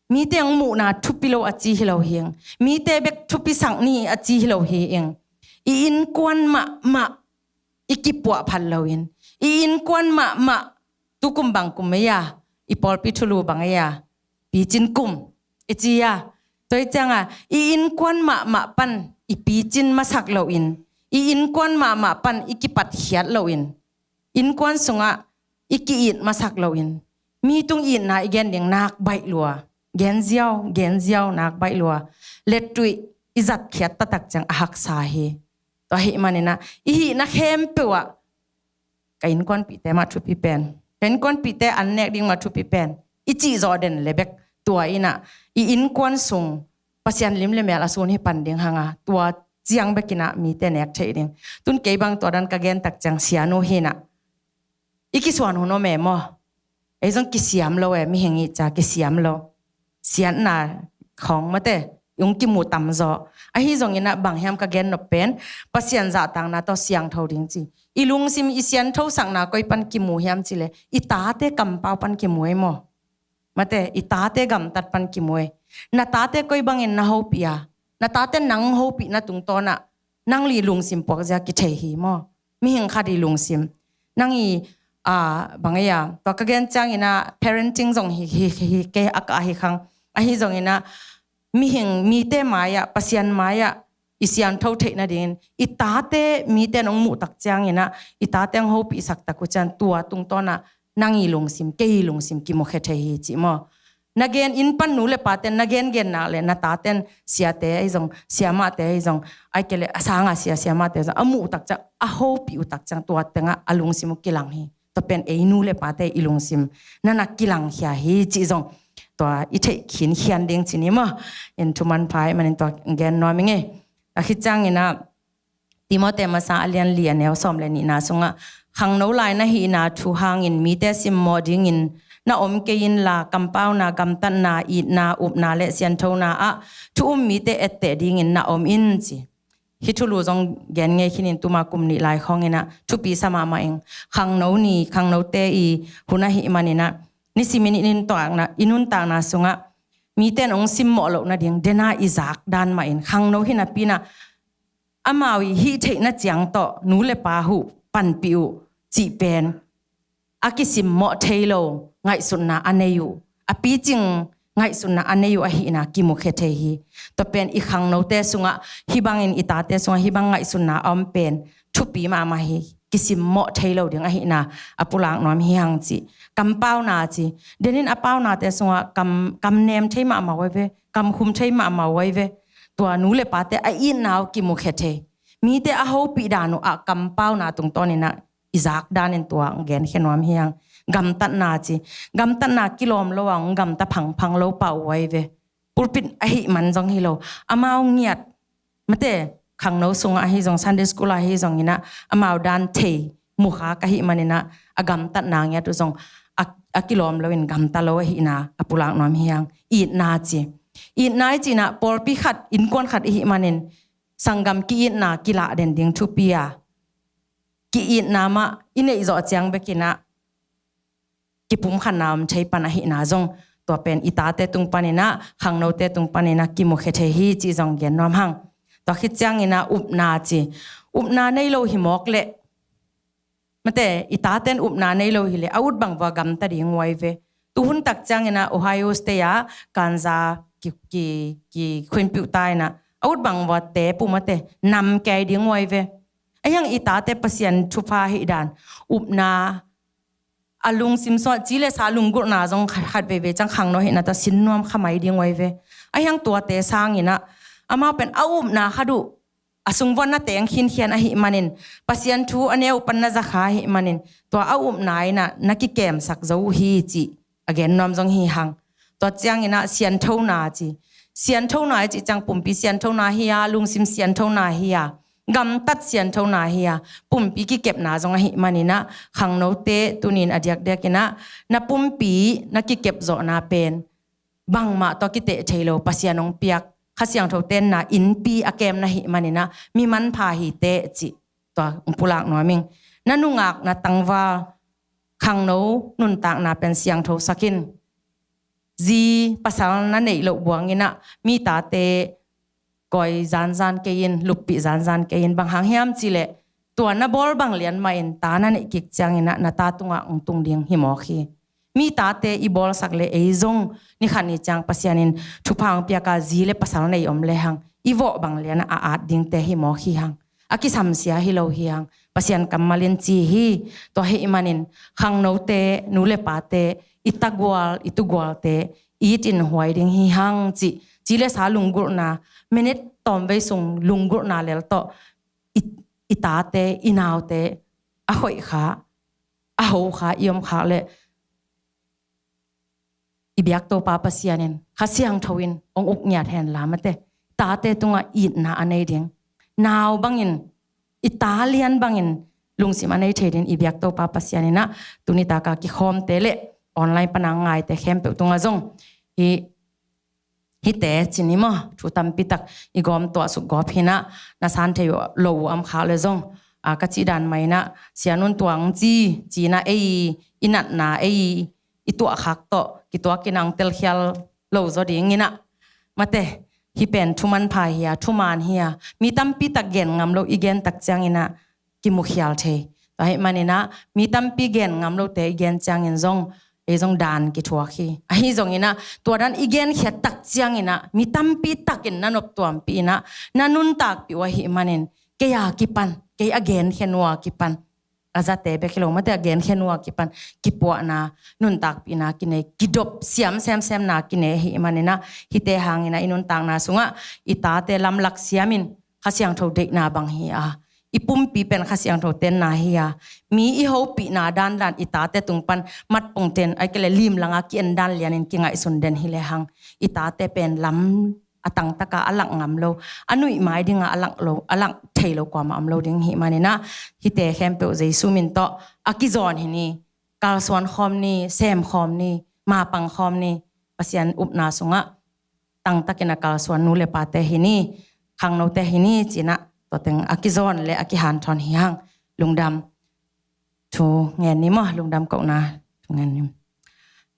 mite hong muhna thupi lo a ci hi lo hi ing. Mite bek thupisak ni a ci hi lo hi ing. I innkuan mahmah i kipuahphat loin, i innkuan mahmah tukum bang kum ei a, i pawlpi thulu bang ei a, picin kum i ci a. Tua hi cianga i innkuan mahmah pan i picin masak loin, i innkuan mahmah pan i kipatkhiat loin, innkuan sungah i ki-it masak loin, mi tung itna i gen ding nak baih lua. Gen ziau, gen ziau, nak baih lua. Lettuih i zatkhiat taktak ciang a haksa hi. Tua ahih maninah i hihna khempeuh ah ka innkuanpihte mah thupi pen, ka innkuanpihte an nek ding mah thupi pen i cih zawh den le bek, tua innah i innkuan sung Pasian lim le mel a sun hi pan ding hanga, tua ciang bekinah mite nek theih ding. Tun kei bang tua dan ka gen tak ciang sianu hinah i kisuan hun om e maw? Ei zong kisiam lo e, mihing i ca kisiam lo. Siatna khawng mate i hong kimu tamzaw. Ahi zonginah bang hiam ka gen nop pen, Pasian zahtakna tawh siangtho ding ci. I lungsim i sianthosakna koi pan kimu hiam cileh, i tate kampau pan kimu ei maw? Mate, i tate gamtat pan kimu ei. Na tate koi bangin na hopih a, na tate nang hopihna tungtawnah nang i lungsim puakzia kithei hi maw? Mihing khat i lungsim, nang i, a, bang ei a, tua ka gen cianginah parenting zong hi, hi, hi, hi kei a ka hi khang. Ahi zonginah mihing, mite mai-ah, Pasian mai-ah i siantho theih nadingin i tate mite nong muh tak cianginah i tate hong hopihsak tak uh cian, tua tungtawnah nang i lungsim, kei i lungsim kimukhia thei hi cih maw? Na gen, inn pan nu le paten na gengen nak le na taten, siate ahi zong, siamahte ahi zong, ai kei le a sanga sia siamahte ahi zong a muh uh tak ciang, a hopih uh tak ciang, tua tengah a lungsim uh kilang hi. Tua pen ei nu le pate i lungsim na na kilangkhia hi cih zong tua i theih khinkhian ding ci ni maw? In thuman pha ahih manin tua gen nuam i ngei. A khit cianginah Timote masa a lian li a neu sawm le nihna sungah, khangno lai na hihna thu hangin mite simmawh dingin na om kei inla, kampauna, gamtatna, itna, upna le sianthona ah thu um mite etteh dingin na om in ci. Hih thulu zong gen ngei khinin tuma kum nih lai khawnginah thupi sa mahmah ing. Khangno ni, khangnote i hun ahih maninah nisimin i nuntakna, i nuntakna sungah mite in hong simmawh loh nading dena i zak dan mahin, khangno hi napinah amau i hih theihna ciang tawh nu le pa huh panpih uh cih pen a kisimmawh thei lo ngaihsutna a nei uh, a picing ngaihsutna a nei uh ahihna kimukhia thei hi. Tua pen i khangnote sungah hih bangin, i tate sungah hih bang ngaihsutna a om pen thupi mahmah hi. Kisimmawh thei lo ding ahihna a pulak nuam hi hang cih. Kampauna ci, denin a paunate sungah kam, kamnem thei mahmah uh ai ve, kamkhum thei mahmah uh ai ve. Tua nu le pate a itna uh kimukhia thei, mite a hopih dan uh a kampauna tungtawninah i zak danin tua hong genkhia nuam hi hang. Gamtatna ci, gamtatna kilawm lo a hong gamta phangphang lo pah uh ai ve. Pulpit ahih man zong hi lo, amau ngiat, mate, khangno sungah ahi zong, Sunday school ah ahi zonginah amau dan thei mukhak ahih maninah a gamtatna ngiat uh zong a, a kilawm loin gamta lo ahihna a pulak nuam hi hang. Itna ci, itna i cinah pawlpi khat, innkuan khat ihih manin sanggam ki-itna kilah den ding thupi a, ki-itna mah i neih zawh ciang bekinah kipumkhatna om thei pan ahihna zong, tua pen i tate tung paninah, khangnote tung paninah kimukhia thei hi cih zong gen nuam hang. Tua khit cianginah upna ci, upna nei lo hi mawk leh, mate, i taten upna nei lo hileh a ut bang vua gamta ding uh ai ve. Tuhun tak cianginah Ohio State ah ganja ki, ki, ki khuinpiuh ta inah a ut bang vua tep uh, mate, nam kei ding uh ai ve. Ahi hang i tate Pasian thupha ahih dan, upna, a lungsim sungah ci le sa lunggulhna zong khat, khat veivei ciang khangno ahihna tawh sin nuam kha mai ding uh ai ve. Ahi hang tuate sanginah amau pen a upna khat uh a sung vua na teng khinkhian ahih manin, Pasian thu a neu pan na zakha ahih manin, tua a upna innah na kikemsak zo uh hi cih a gen nuam zong hi hang. Tua cianginah sianthona ci, sianthona i cih ciang pumpi sianthona hi a, lungsim sianthona hi a, gamtat sianthona hi a, pumpi kikepna zong ahih maninah, khangnote tunin a diakdiakinah na pumpi na kikep zawhna pen bangmah tawh kiteh thei lo, Pasian hong piak Kha Siangtho tenna innpi a kem na hih maninah mi manpha hi teh cih tua hong pulak nuam ing. Na nungak na tangval khangno nuntakna pen siangtho sakin. Zi pasal na neih loh buanginah mi tate gawi zanzan kei in, luppih zanzan kei in, bang hang hiam cihleh tua na bawl bang lian mahin ta na neih kik cianginah na ta tungah hong tung ding hi mawk hi. Mi tate i bawlsak le ei zong ni khat ni ciang Pasian in thupha hong piaka zi le pasal nei om le hang i vawh bang lianah a at dingte hi mawk hi hang. A kisamsia hi lo hi hang. Pasian kammal in ci hi. Tua hih manin khangnote, nu le pate, i tagual i tugualte i it in huai ding hi hang cih ci le sa lunggulhna, minit tawmvei sung lunggulhna lel tawh i, i tate, i naute a hoih kha, a ho kha, i om khak le i biak Topa Pasian in Kha Siangtho in hong uk ngiat hen la mate. Tate tungah itna a nei ding, nau bangin, i ta lian bangin lungsim a nei thei ding i biak Topa Pasian inah tuni taka kikhawmte le online pana ngaite khempeuh tungah zong hi, hite cin i maw, thu tampi tak i gawm tuahsuk gawp hinah na san thei lo uh am khak le zong, a, ka cih dan mah inah Sianun tuang ci, cinah ei i natna, ei i tuahkhak tawh kituakin ang telkhial lo zaw dinginah mate. Hih pen thu manpha hi-a, thuman hi-a, mi tampi tak gen ngam lo i gen tak cianginah kimukhial thei. Tua hih maninah mi tampi gen ngam lote i gen ciangin zong ei zong dan kithuak hi. Ahi zonginah tua dan i genkhiat tak cianginah mi tampi takin na noptuampih inah na nuntakpih uh ahih manin kei a kipan, kei a genkhia nu a kipan, a zate bek hi lo mate, a genkhia nu a kipan kipuahna, nuntakpihna kinei, kidop siam semsemna kinei ahih maninah hihte hanginah i nuntakna sungah i tate lamlak siamin Kha Siangtho deihna bang hi-a, i pumpi pen Kha Siangtho tenna hi-a, mi i hopihna dandan i tate tung pan matpong ten ai kei le limlanga ki-en dan lianin kingaihsun den hi le hang i tate pen lam a tangtaka a lak ngam lo, a nuih mai dinga a lak lo, a lak thei lo kuamah om lo ding hih maninah hihte khempeuh Jesu min tawh a kizawn hi ni, kalsuan khawm ni, sem khawm ni, mapang khawm ni, Pasian upna sungah tangtakin a kalsuan nu le pate hi ni, khangnote hi ni cinah tua teng a kizawn le a kihanthawn hi hang. Lungdam thu ngen ni maw, lungdam kohna thu ngen ni.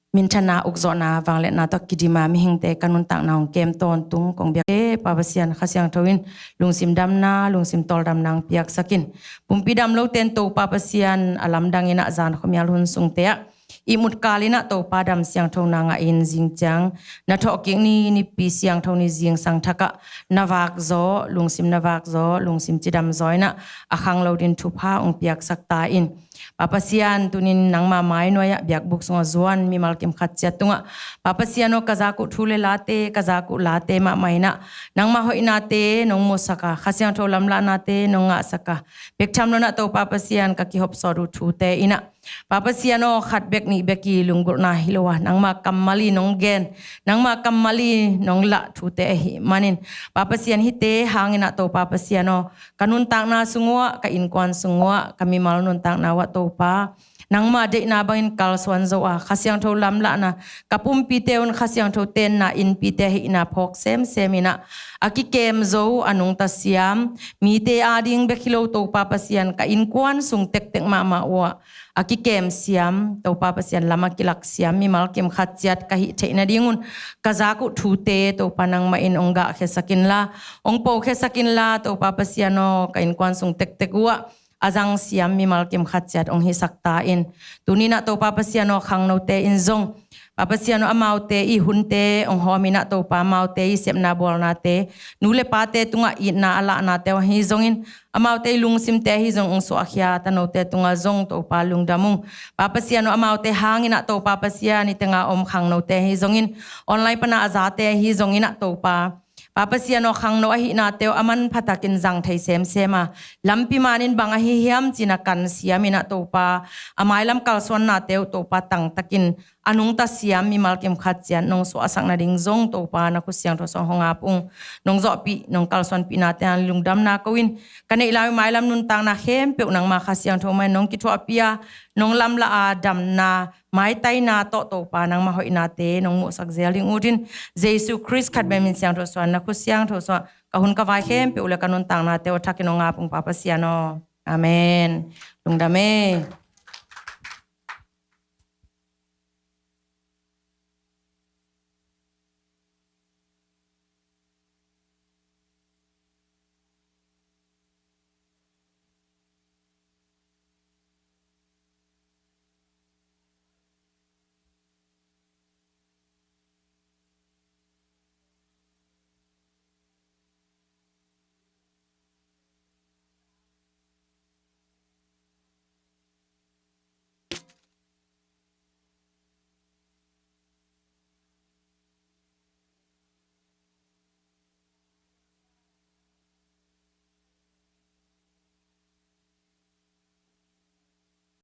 Minthana, ukzawhna, vangliatna tawh kidima mihingte ka nuntakna hong kem tawntung kong biak e. Pa Pasian, Kha Siangtho in lungsim damna, lungsim tawldamna hong piaksakin, pumpi dam lote in Topa Pasian a lamdang inah zan khuamial hun sungte ah ihmut kal inah Topa dam siangthona ngah in zing ciang na thawhkik ni, Nipi Siangtho ni zingsang thakah na vakzaw, lungsim na vakzaw, lungsim cidamzaw inah a khanglo din thupha hong piaksak ta in. Pa Pasian, tunin nangma mainuai-ah biakbuk sungah zuan mimal kim khat ciat tungah, Pa Pasian aw, ka zak uh thu le late, ka zak uh late mahmah inah nangma hoihnate nong musaka, Kha Siangtho lamlahnate nong ngahsaka, bek tham lonah Topa Pasian ka kihopsawt uh thute inah, Pa Pasian aw, khat bek nih bek i lunggulhna hi lo a, nangma kammal i nong gen, nangma kammal i nong lah thute ahih manin, Pa Pasian, hihte hanginah Topa Pasian aw, ka nuntakna sung uhah, ka innkuan sung uhah, ka mimal nuntakna uhah Topa, nangma deihna bangin kalsuan zo a, Kha Siangtho lamlahna, ka pumpite un Kha Siangtho tenna innpite ahihna phawk semsem inah a kikem zo, a nungta siam, mite ading bek hi lo Topa Pasian, ka innkuan sung tektek mahmah uhah a kikem siam, Topa Pasian lam a kilak siam mimal kim khat ciat ka hih theih nadingun ka zak uh thute Topa nangmah in hong gahkhiasak inla, hong pokhiasak inla, Topa Pasian aw, ka innkuan sung tektek uhah a zang siam mimal kim khat ciat hong hisak ta in. Tuninah Topa Pasian aw, khangnote in zong, Pa Pasian aw, amaute i hunte hong hawm inah Topa, amaute i sepna bawlnate, nu le pate tungah itna a lahnate ahi zongin, amaute i lungsimte ahi zong hong suahkhia tanote tungah zong Topa lungdam ung. Pa Pasian aw, amaute hanginah Topa Pasian, i tenga om khangnote ahi zongin, online pana a zate ahi zonginah Topa, Pa Pasian aw, khangno ahihnate uh a manphatakin zang thei semsem a, lampi manin bang ahi hiam cina kan siam inah Topa, a mailam kalsuannate uh Topa tangtakin a nungta siam mimal kim khat ciat nong suahsak nading zong Topa na Kha Siangtho sung hong ap ung. Nong zawhpih, nong kalsuanpihnate hang lungdamna ko in, ka neih lai uh mailam nuntakna khempeuh nangma Kha Siangtho mah in nong kithuahpih a, nong lamlah a, damna maitaina tawh Topa nangmah hoihnate nong muhsak zel ding utin, Jesu Khrist khat bek min siangtho suan, na khut siangtho suan, ka hun ka vai khempeuh le ka nuntaknate uh a thakin hong ngap ung Pa Pasian aw. Amen. Lungdam e.